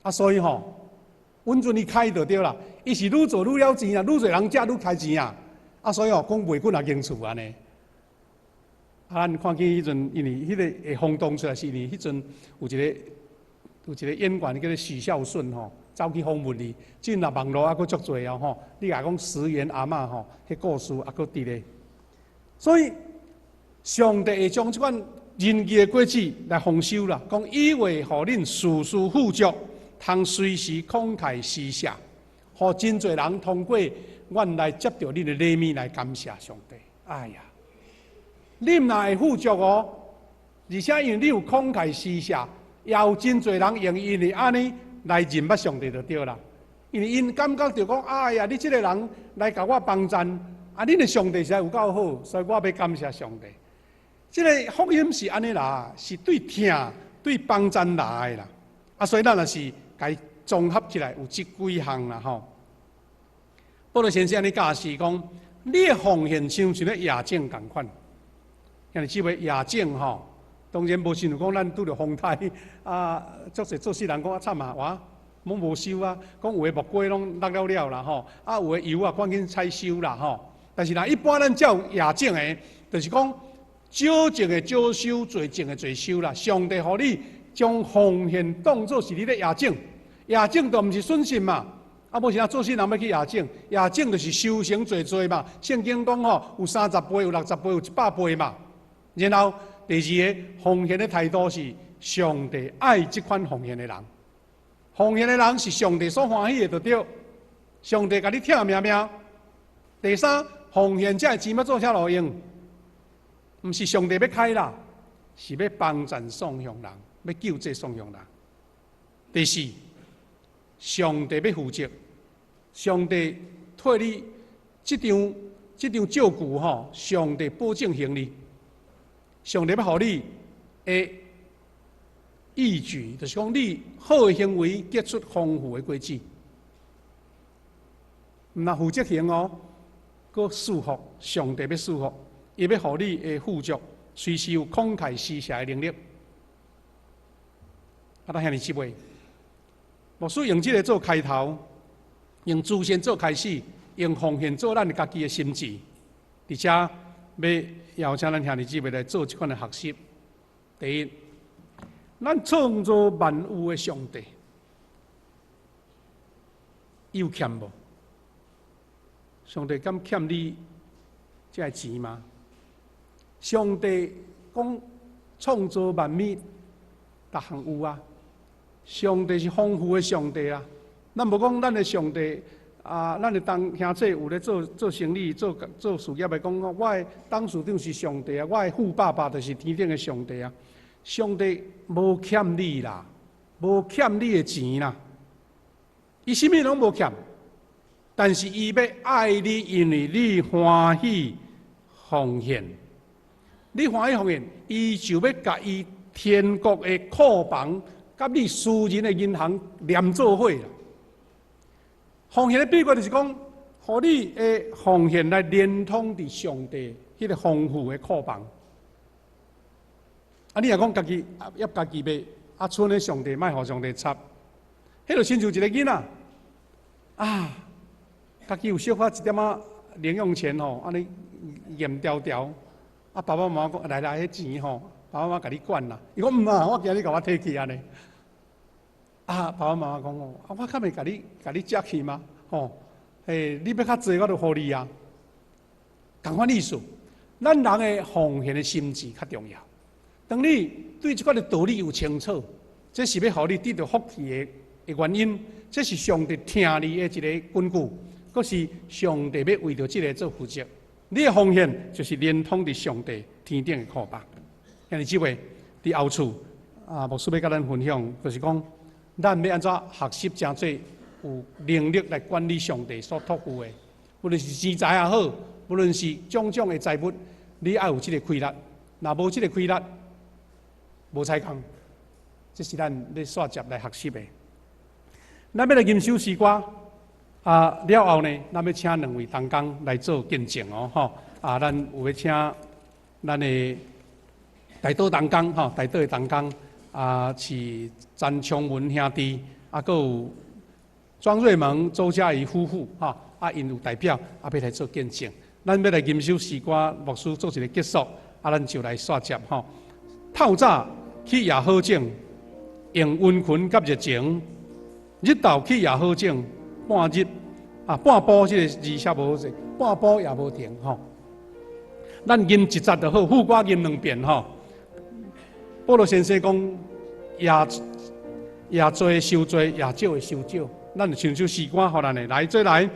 啊所以吼，穩陣伊開就對啦。伊是愈做愈了錢啊，愈濟人食愈開錢啊，啊所以吼講袂緊也間厝按呢。啊，咱看見彼陣，因為彼个會轟動出來，是因為彼陣有一個演員叫做許效舜吼，走去訪問伊，這若網路猶閣足濟哦吼，你若講10元阿嬤吼，彼故事猶閣佇咧。所以上帝會將這款仁義的果子來豐收啦，講伊會予恁事事富足，通隨時慷慨施捨，予真濟人通過阮來接著恁的禮物來感謝上帝。哎呀！你毋但會富足哦，而且因為你有慷慨施捨，也有真濟人用因為按呢來認捌上帝就對啦。因為𪜶感覺著講，哎呀，你這个人來共我幫贊，啊，恁的上帝實在有夠好，所以我欲感謝上帝。這个福音是按呢啦，是對疼、對幫贊來的啦。啊，所以咱若是共伊綜合起來，有這幾項啦吼。保祿先生按呢教示講，你的奉獻親像咧野種仝款。兄弟姊妹野種吼，當然無親像講咱拄著風颱啊，足濟做穡人講啊慘啊，哇，攏無收啊，講有的木瓜攏落了了啦吼，啊有的油啊趕緊採收啦吼。但是若一般咱照野種的，就是講少種的少收，濟種的濟收啦。上帝予你將奉獻當做是你咧野種，野種就毋是損失嘛。啊，無是啊，做穡人欲去野種，野種就是收成濟濟嘛。聖經講吼，有30倍，有60倍，有100倍嘛。然後第二个奉獻的態度是上帝愛這款奉獻的人，奉獻的人是上帝所歡喜的，就對。上帝共你疼命命。第三，奉獻者的錢欲做啥路用？毋是上帝欲開啦，是欲幫贊喪窮人，欲救濟喪窮人。第四，上帝欲負責，上帝替你這張借據吼，上帝保證還你。上帝欲予你的義舉，就是講你好的行為結出豐富的果子。毋但負責還哦，閣賜福，上帝欲賜福，伊欲予你的富足，隨時有慷慨施捨的能力。啊，咱兄弟姊妹，牧師用這个做開頭，用慈善做開始，用奉獻做咱家己的心志，佇遮欲邀請咱兄弟姊妹來做這款的學習。第一，咱創造萬有的上帝，伊有欠無？上帝敢欠你這个錢嗎？上帝講創造萬物，逐項有啊。上帝是豐富的上帝啊！咱無講咱的上帝啊，咱的當兄弟有咧做做生意、做做事業的，講我的董事長是上帝啊，我的富爸爸就是天頂的上帝啊。上帝無欠你啦，無欠你的錢啦，伊啥物攏無欠，但是伊欲愛你，因為你歡喜奉獻，你歡喜奉獻，伊就欲共伊天國的庫房，佮你私人的銀行連做伙啦。奉獻的秘訣就是講，予你的奉獻來連通佇上帝彼个豐富的庫房。啊，你若講家己業家己賣，啊，賰的上帝莫予上帝插，彼就親像一个囡仔，啊，家己有小可一點仔零用錢吼，按呢嚴條條，啊，爸爸媽媽講來來，彼錢吼，爸爸媽媽共你管啦。伊講毋啊，我驚你共我提去按呢。啊，爸爸媽媽講哦，啊，我較袂共你借去嗎？吼，欸，你欲較濟，我就予你啊。仝款意思，咱人的奉獻的心志較重要。當你對這款的道理有清楚，這是欲予你得著福氣的原因，這是上帝疼你的一个根據，閣是上帝欲為著這个做負責。你的奉獻就是連通佇上帝天頂的庫房。兄弟姊妹，佇後厝啊，牧師欲佮咱分享，就是講，咱欲按怎學習成做有能力來管理上帝所託付的，無論是錢財也好，無論是種種的財物，你愛有這个氣力。若無這个氣力，無彩工。這是咱咧煞接來學習的。咱欲來吟首詩歌啊，了後呢，咱欲請兩位同工來做見證哦，吼啊，咱有欲請咱的大島同工吼，大島的同工啊，是詹昌文兄弟，啊，閣有莊瑞蒙、周嘉怡夫婦，吼啊，𪜶有代表啊，欲來做見證。咱欲來吟首詩歌，牧師做一个結束，啊，咱就來煞接吼。透早去掖好種，用殷勤佮熱情，日晝去掖好種，半日啊半晡這个字寫無好勢，半晡也無停吼。咱吟一節就好，副歌吟兩遍吼。保羅先生講，掖掖濟收濟，掖少的收少。咱就唱首詩歌，予咱的來做來。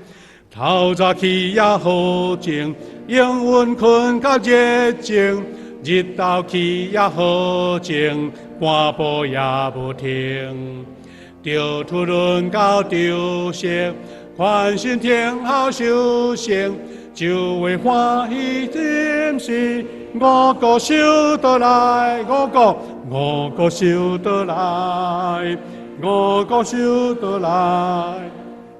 透早去掖好種，用殷勤佮熱情，日晝去掖好種，半晡也無停。著土輪到著熟，寬心聽候收成，就會歡喜飲食，五穀收倒來，五穀五穀收倒來，五穀收倒來，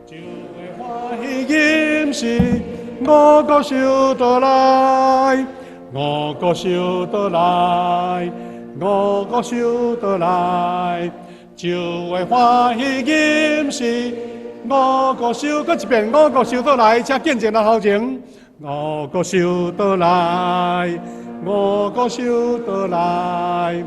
就會歡喜飲食，五穀收倒來，五穀收倒來，五穀收倒來，就會歡喜飲食，五穀收，閣一遍，五穀收倒來，請見證來頭前。五穀收倒來，五穀收倒來，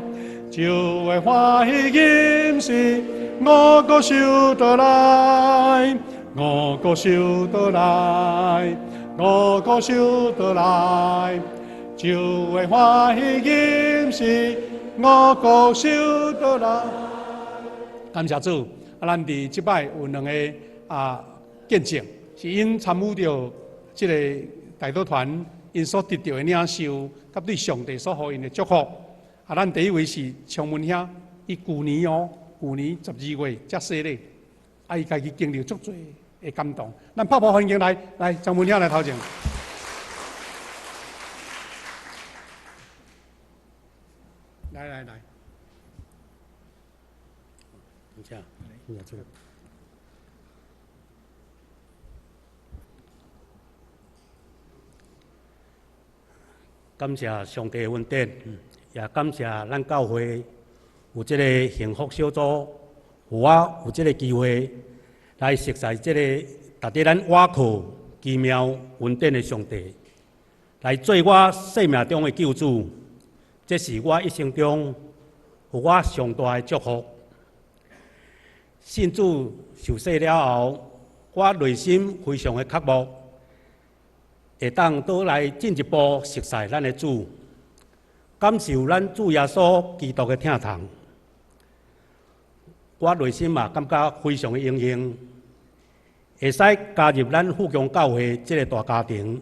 就會歡喜飲食，五穀收倒來，五穀收倒來，五穀收倒來，就會歡喜飲食，五穀收倒來。感謝主，啊，咱佇這擺有兩个啊見證，是𪜶參與著這个代禱團，𪜶所得著的領受，佮對上帝所予𪜶的祝福。啊，咱第一位是長文兄，伊舊年哦，舊年12月才洗禮，啊，伊家己經歷足濟的感動。咱拍鼓歡迎來，來長文兄來頭前。來來來。感謝上帝的恩典，也感謝咱教會有這个幸福小組，予我有這个機會來熟似這个值得咱倚靠奇妙恩典的上帝，來做我生命中的救主。這是我一生中予我上大的祝福。信主受洗了後，我內心非常的渴慕，會當倒來進一步熟似咱的主，感受咱主耶穌基督的疼痛。我內心嘛感覺非常的榮幸，會使加入咱富強教會這个大家庭。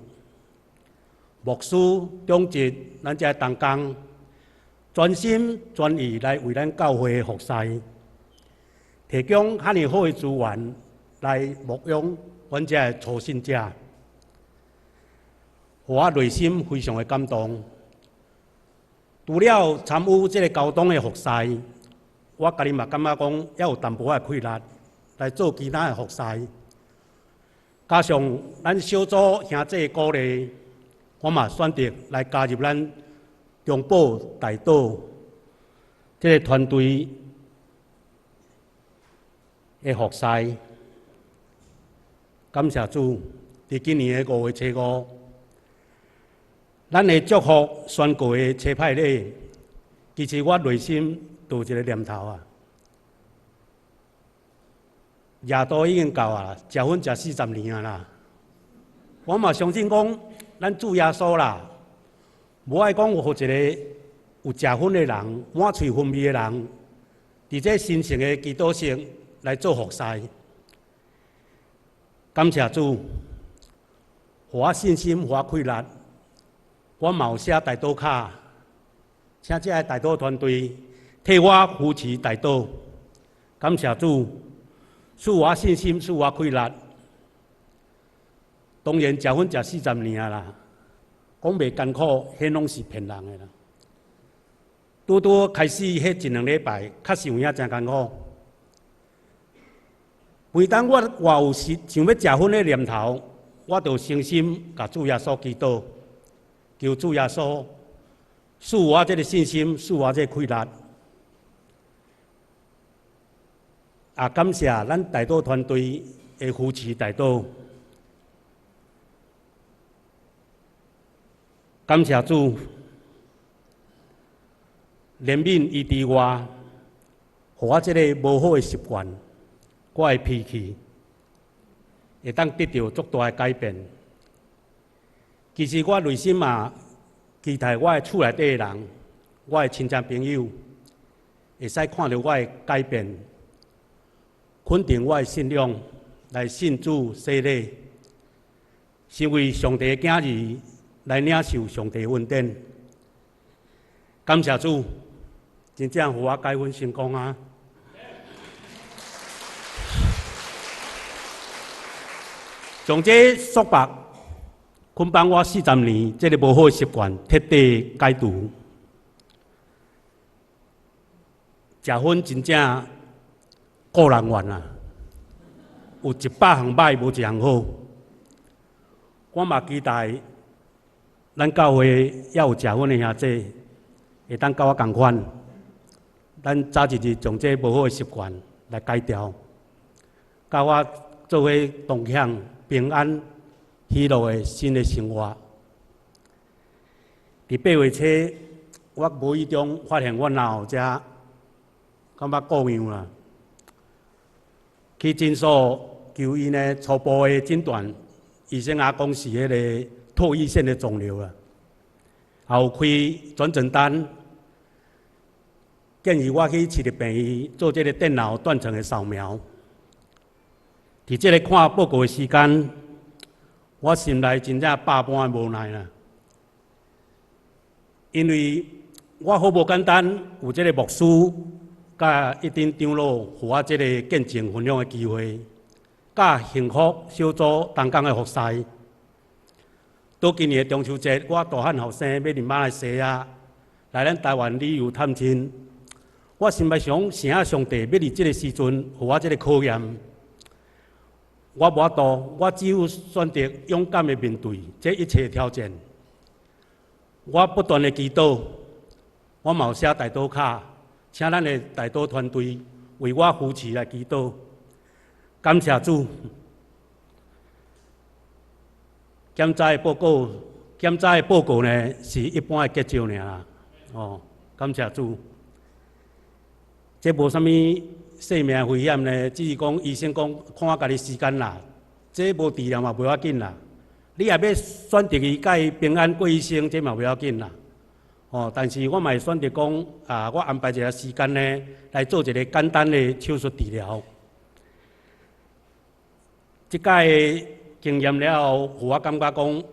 牧師、長執，咱這同工，全心全意來為咱教會服侍，提供遐爾好的資源來牧養阮這个初信者，予我內心非常的感動。除了參與這个交通的服侍，我家己嘛感覺講，猶有淡薄仔的氣力來做其他的服侍。加上咱小組兄弟的鼓勵，我嘛選擇來加入咱中保大島這个團隊的服侍。感謝主，佇今年的5月初5，咱的祝福宣告的差派禮，其實我內心就有一个念頭啊，夜都已經到啊，食薰食40年啊啦。我嘛相信講，咱主耶穌啦，無愛講有予一个有食薰的人，滿喙薰味的人，佇這神聖的祈禱室來做服侍。感謝主，予我信心，予我氣力，我嘛有寫代禱卡，請這个代禱團隊替我扶持代禱，感謝主，賜我信心，賜我氣力。當然，食薰食40年啊啦，講袂艱苦，彼攏是騙人的啦。拄拄開始彼一兩禮拜，確實有影誠艱苦。每當我有時想欲食薰的念頭，我就誠心共主耶穌祈禱，求主耶穌賜我這个信心，賜我這个氣力。也感謝咱代禱團隊的扶持代禱，感謝主憐憫醫治我，予我這个無好的習慣，我的脾氣會當得著足大的改變。其實我內心嘛期待我的厝內底的人，我的親戚朋友，會使看著我的改變，肯定我的信仰，來信主洗禮，成為上帝的囝兒，來領受上帝恩典。感謝主，真正予我解薰成功啊！將這束縛捆綁我四十年，這个無好的習慣徹底解除。食薰真正顧人怨啊！有100項歹，無一項好。我嘛期待咱教會猶有食薰的兄弟，會當佮我仝款，咱早一日將這無好的習慣來改掉，佮我做伙同享平安喜樂的新的生活。佇8月初，我無意中發現我腦這感覺故樣啦，去診所求醫呢，初步的診斷，醫生也講是彼个唾液腺的腫瘤啦，也有開轉診單，建議我去市立病院做這个電腦斷層的掃描。佇這个看報告的時間，我心內真正百般的無奈啦，因為我好無簡單有這个牧師佮一陣長老，予我這个見證分享的機會，佮幸福小組同工的服侍。到今年的中秋節，我大漢後生欲佇馬來西亞來咱台灣旅遊探親，我心內想，啥物上帝欲佇這个時陣予我這个考驗？我無法度，我只有選擇勇敢的面對這一切挑戰。我不斷的祈禱，我嘛有寫代禱卡，請咱的代禱團隊為我扶持來祈禱。感謝主，檢查的報告，檢查的報告呢是一般的結石爾啦。哦，感謝主，這無啥物生命危險呢，只是講醫生講看我家己時間啦，這無治療嘛袂要緊啦。你若欲選擇伊共伊平安過一生，這嘛袂要緊啦。哦，但是我嘛會選擇講啊，我安排一个時間呢，來做一个簡單的手術治療。這擺經驗了後，予我感覺講，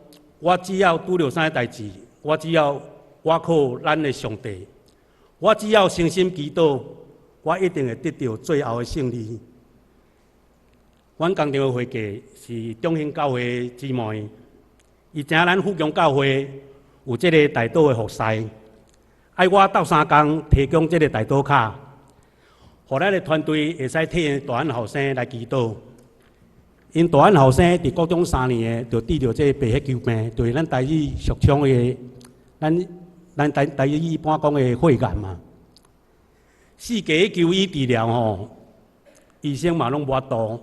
我只要拄著啥代誌，我只要倚靠咱的上帝，我只要誠心祈禱，我一定會得著最後的勝利。阮工廠的會計是中興教會姊妹，伊知影咱富強教會有這个代禱的服侍，愛我鬥相共提供這个代禱卡，予咱的團隊會使替𪜶大漢後生來祈禱。𪜶大漢後生佇國中3年的，就得著這个白血球病，就是咱台語俗稱的，咱台語一般講的血癌嘛。四界求醫治療吼，醫生嘛攏無法度，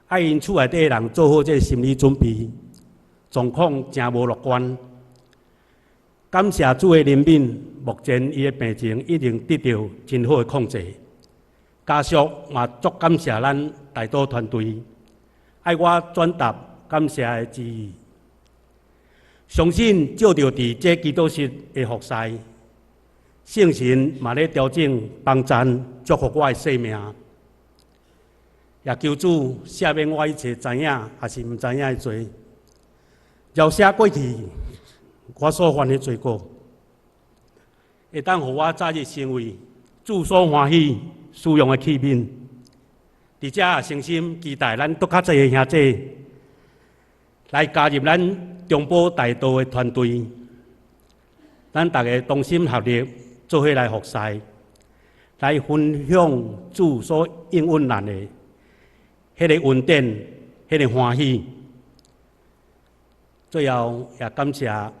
愛𪜶厝內底的人做好這个心理準備，狀況誠無樂觀。感謝主的憐憫，目前伊的病情已經得著真好的控制。家屬嘛足感謝咱代禱團隊，愛我轉達感謝的之意。相信藉著佇這祈禱室的服侍，聖神嘛咧調整、幫贊、祝福我的生命，也求主赦免我一切知影抑是毋知影的罪，饒赦過去我所犯的罪過。會當予我早日成為主所歡喜使用的器皿。佇遮也誠心期待咱閣較濟的兄弟來加入咱中保大道的團隊，咱逐家同心合力，做伙來服侍，來分享主所應允咱的彼个恩典，彼个歡喜。最後也感謝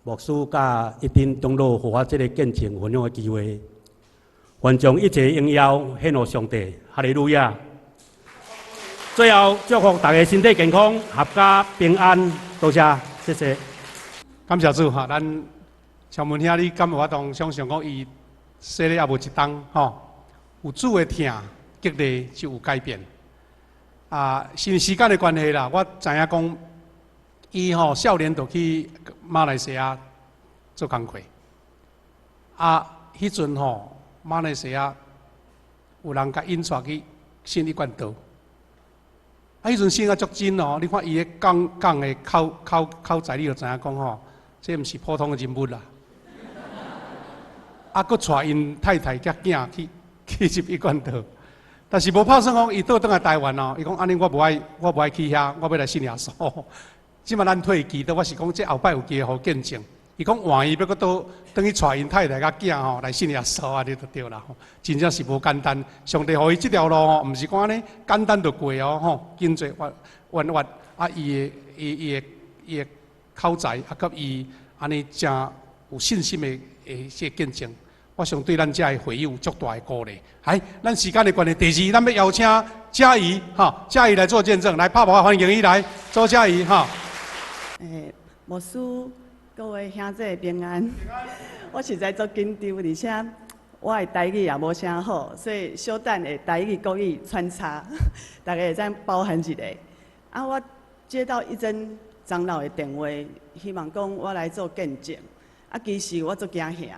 牧師佮一丁長老，予我這个見證分享的機會。願將一切榮耀獻予上帝，哈利路亞！最後祝福大家身體健康，闔家平安，多謝，謝謝。感謝主哈，咱長文兄，你敢有法度想像講，伊洗禮猶無一冬吼，有主的疼激勵就有改變。啊，是時間的關係啦，我知影講，伊吼少年就去馬來西亞做工課。啊，彼陣吼，馬來西亞有人共引帶去信一貫道。啊，彼陣信啊足真哦，你看伊咧講講的口才，你就知影講吼，這毋是普通的人物啦。啊，閣帶𪜶太太佮囝去入一貫道，但是無拍算講，伊倒轉來台灣哦，伊講按呢我無愛去遐，我欲來信耶穌。這馬咱退記得，我是講這後擺有機會予見證。伊講萬一欲閣倒轉去帶𪜶太太佮囝吼來信耶穌按呢就對啦吼，真正是無簡單。上帝予伊這條路吼，毋是講按呢簡單就過哦吼，經濟彎彎彎啊，伊的口才啊，佮伊按呢誠有信心的這個見證，我想對咱遮的會友有足大的鼓勵。來，咱時間的關係，第二，咱欲邀請嘉怡哈，嘉怡來做見證，來拍鼓歡迎伊來，周嘉怡哈。欸，牧師，各位兄弟平安。我實在足緊張，而且我的台語也無啥好，所以小等會台語、國語穿插，大家會當包涵一下。啊，我接到一真長老的電話，希望講我來做見證。啊，其實我足驚嚇的，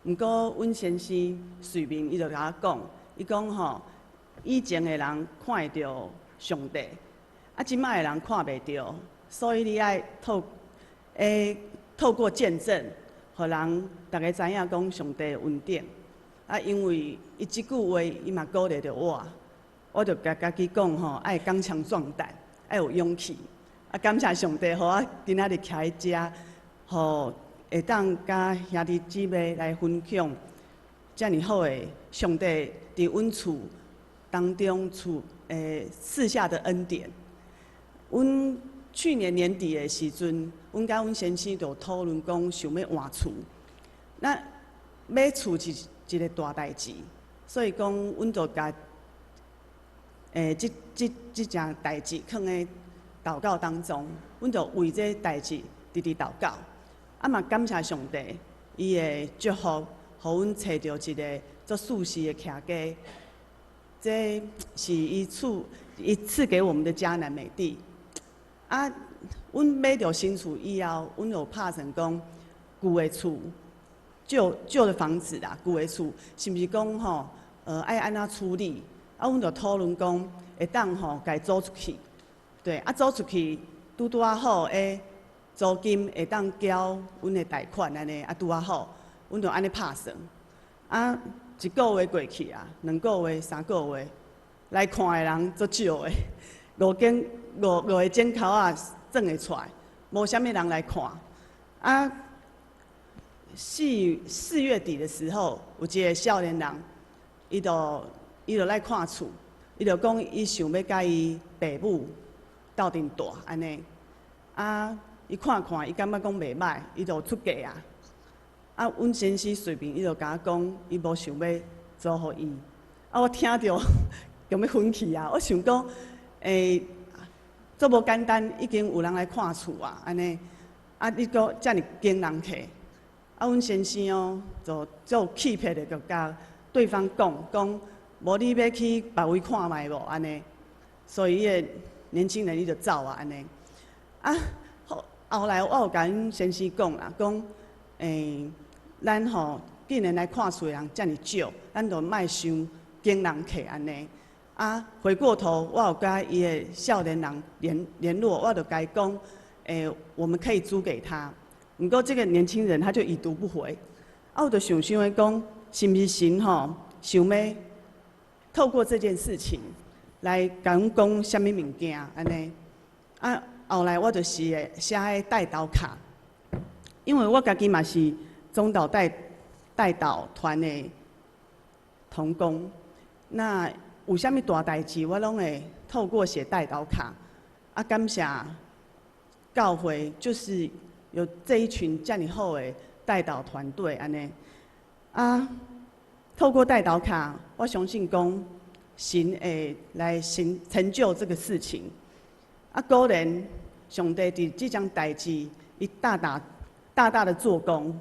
毋過阮先生隨便伊就共我講，伊講吼，以前的人看會著上帝，啊，這擺的人看袂著，所以你愛透過見證，予人逐家知影講上帝的恩典。啊，因為伊這句話，伊嘛鼓勵著我，我就共家己講吼，愛剛強壯膽，愛有勇氣。啊，感謝上帝，予我今仔日徛佇遮，予會當佮兄弟姊妹來分享遮爾好的上帝佇阮厝當中賜下的恩典。阮去年年底的時陣，阮佮阮先生就討論講，想欲換厝。那買厝是一個大代誌，所以講，阮就共這這這這件代誌囥佇禱告當中，阮就為這代誌直直禱告。啊嘛感謝上帝，伊的祝福，予阮揣著一个足舒適的徛家。這是伊賜給我們的迦南美地。啊，阮買著新厝以後，阮有拍算講舊的厝，舊的房子啦，舊的厝是毋是講吼，愛按怎處理？啊，阮就討論講，會當吼共租出去，對，啊租出去拄拄仔好，租金會當繳阮的貸款按呢，啊拄仔好，阮就按呢拍算。啊，一個月過去啊，2個月、3個月，來看的人足少的，五間五五个枕頭仔算會出來，無啥物人來看。啊，4月底的時候，有一個少年人，伊就來看厝，伊就講伊想欲佮伊爸母鬥陣蹛按呢。啊，伊看看，伊感覺講袂䆀，伊就出價啊。啊，阮先生隨便伊就共我講，伊無想欲租予伊。啊，我聽著就欲昏去啊！我想講，足無簡單，已經有人來看厝啊，按呢，啊，你閣遮爾驚人客，啊，阮先生哦，就足有氣魄的，就共對方講講，無你欲去別位看覓無按呢，所以彼個年輕人伊就走啊按呢。啊，後來我有共阮先生講啦，講，咱吼既然來看厝的人遮爾少，咱就莫傷驚人客按呢。啊，回過頭我有佮伊的少年人聯絡，我就共伊講，我們可以租給他。毋過這個年輕人他就已讀不回。啊，我就想想的講，是毋是神吼想欲透過這件事情來共阮講啥物物件按呢？啊，後來我就是會寫彼代禱卡，因為我家己嘛是中島代禱團的同工，那有啥物大代誌，我攏會透過寫代禱卡。啊，感謝教會，就是有這一群遮爾好的代禱團隊按呢。啊，透過代禱卡，我相信講神會來成就這個事情。啊，果然上帝佇這樁代誌，伊大大大大的做工。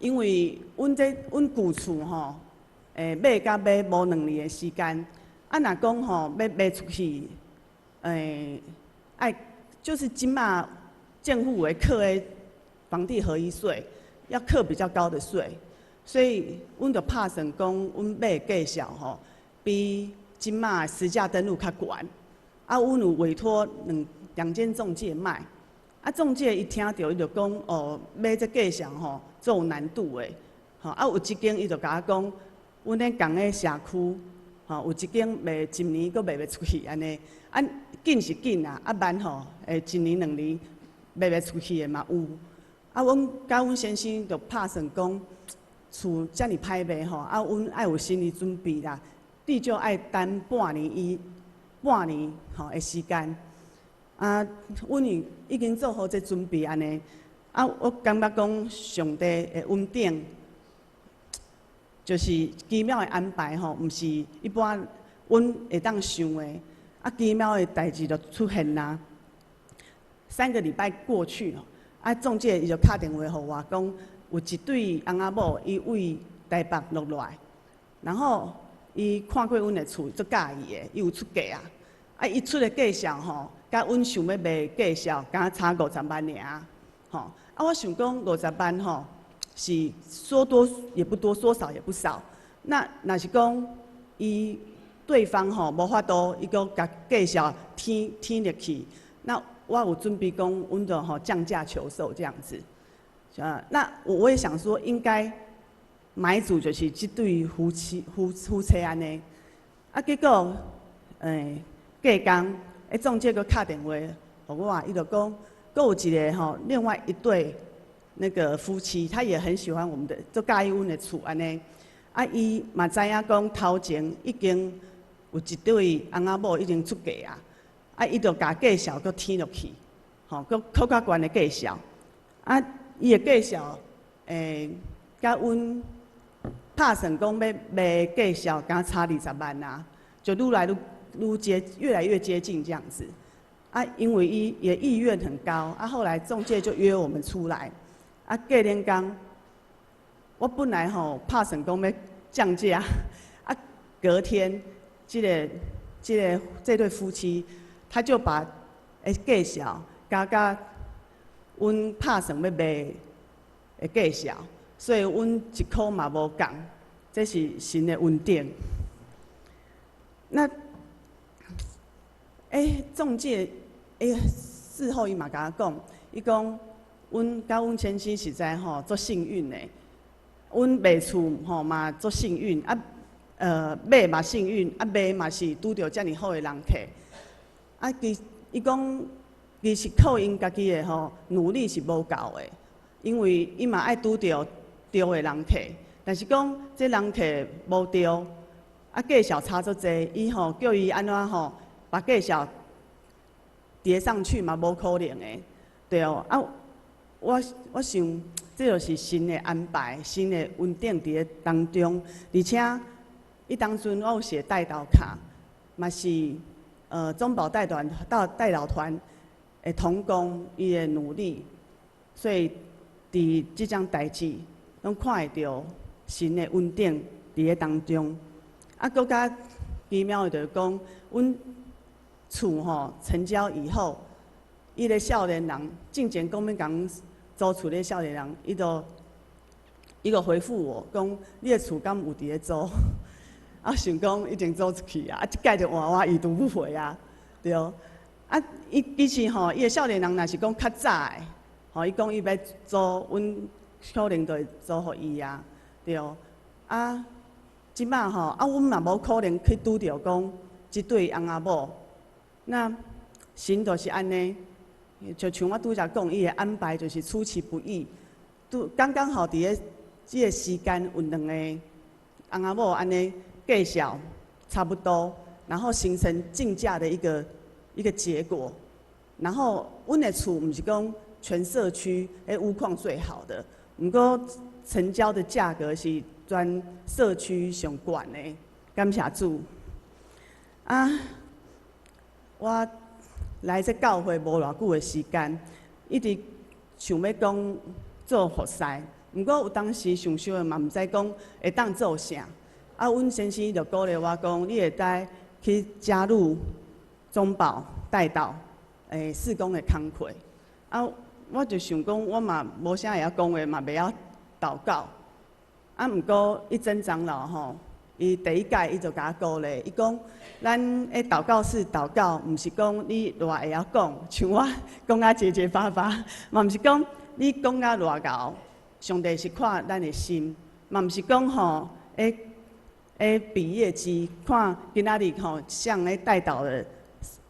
因為阮這阮舊厝吼，買佮賣無2年的時間，啊，若講吼欲賣出去，愛就是這馬政府會課的房地合一稅，要課比較高的稅，所以阮就拍算講，阮買的價數吼，比這馬實價登錄較懸。啊，阮有委託兩間中介賣，啊，中介伊聽著伊就講，哦，買這價數吼，足有難度的，吼，啊，有一間伊就共我講，阮咧仝个社區，吼，有一間賣一年閣賣袂出去按呢，啊，緊是緊啊，啊慢吼，會一年兩年賣袂出去的嘛有。啊，阮佮阮先生就拍算講，厝遮爾歹賣吼，啊，阮愛有心理準備啦，至少愛等半年吼的時間。啊，阮已經做好這準備按呢。啊，我感覺講上帝的恩典，就是奇妙的安排吼，毋是一般阮會當想的。啊，奇妙的代誌就出現啦。3個禮拜過去，啊，中介伊就敲電話予我，講有一對翁仔某，伊對台北落來，然後伊看過阮的厝，足佮意的，伊有出價啊。啊，伊出的價數吼，佮阮想欲賣價數，敢若差五十萬爾，吼。啊，我想講五十萬吼，是說多也不多，說少也不少。那若是講伊對方吼無法度，伊閣共價數添入去，那我有準備講，阮就吼降價求售這樣子。啊，那我也想說，應該買主就是這對夫妻按呢。啊，結果，隔工，彼中介閣敲電話予我，伊就講，閣有一個吼，另外一對那個夫妻，他也很喜歡我們的，足佮意阮的厝按呢。啊，伊嘛知影講頭前已經有一對翁仔某已經出價啊，啊，伊就共價數閣添落去，吼，閣閣較懸的價數。啊，伊的價數，佮阮拍算講欲賣價數，敢差20萬啊，就愈來愈越來越接近這樣子。啊，因為伊也意願很高，啊，後來中介就約我們出來，啊，隔兩工，我本來吼拍算講欲降價，啊，隔天，這對夫妻，他就把價數加佮阮拍算欲賣的價數，所以阮一箍嘛無降，這是神的恩典。那，中介，事後伊嘛共我講，伊講，阮佮阮先生實在吼足幸運的，阮賣厝吼嘛足幸運，啊，買嘛幸運，啊賣嘛是拄著遮爾好的人客。啊，伊講，其實靠𪜶家己的吼努力是無夠的，因為伊嘛愛拄著對的人客，但是講這人客無對，啊價數差足濟，伊吼叫伊按怎吼把價數疊上去嘛無可能的，對哦。啊，我想這就是神的安排，神的恩典佇咧當中，而且伊當陣我有寫代禱卡，嘛是中保代禱團的同工伊的努力，所以佇這樁代誌攏看會著神的恩典佇咧當中。啊，閣較奇妙的就是講，阮厝吼成交以後，伊个少年人進前講欲共租厝的少年人，伊就回覆我講，你的厝敢有佇咧租？啊，想講已經租出去啊，啊，這擺就換我已讀不回啊，對。啊，伊其實吼，伊的少年人若是講較早的，吼，伊講伊欲租阮可能就會租予伊啊，對。啊，這擺吼，啊，阮嘛無可能去拄著講這對翁仔某。那神就是按呢，就像我拄才講，伊的安排就是出其不意，拄剛剛好佇咧這个時間有兩個翁仔某按呢介紹差不多，然後形成競價的一個結果。然後阮的厝毋是講全社區的屋況最好的，毋過成交的價格是全社區上懸的，感謝主。啊，我來這教會無偌久的時間，一直想欲講做服侍，毋過有當時想想的嘛，毋知講會當做啥。啊，阮先生就鼓勵我講，你會使去加入中保代禱事工的工課。啊，我就想講，我嘛無啥會曉講話，嘛袂曉禱告。啊，毋過一真長老吼，伊第一屆伊就共我鼓勵，伊講咱咧禱告室禱告，毋是講你偌會曉講，像我講甲結結巴巴，嘛毋是講你講甲偌𠢕，上帝是看咱的心，嘛毋是講吼，會比業績，看今仔日吼誰咧代禱的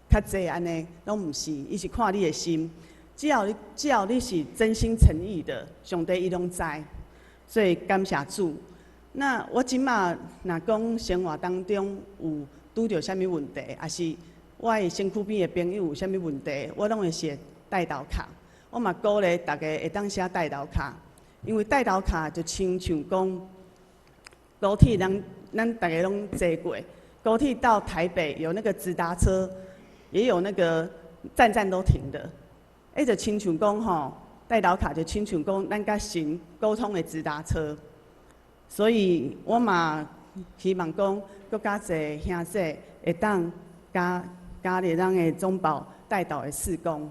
較濟按呢，攏毋是，伊是看你的心。只要你是真心誠意的，上帝伊攏知。所以感謝主。那我這馬若講生活當中有拄著啥物問題，抑是我的身軀邊的朋友有啥物問題，我攏會寫代禱卡。我嘛鼓勵大家會當寫代禱卡，因為代禱卡就親像講高鐵，咱逐家攏坐過，高鐵到台北有那個直達車，也有那個站站都停的。彼就親像講吼，代禱卡就親像講咱佮神溝通的直達車。所以我嘛希望講，閣較濟兄弟會當加入咱的中保代禱的事工，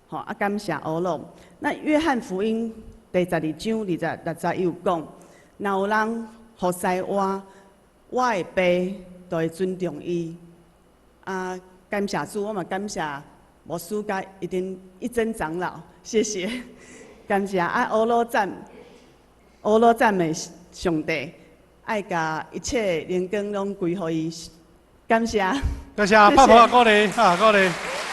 吼啊！感謝阿樂。那約翰福音第12章26節伊有講，若有人服侍我，我的爸就會尊重伊。啊，感謝主，我嘛感謝牧師佮一定一真長老，謝謝，感謝啊！阿樂讚，阿樂讚美上帝，愛共一切榮光攏歸予伊，感謝。感謝，拍噗仔鼓勵，啊，鼓勵。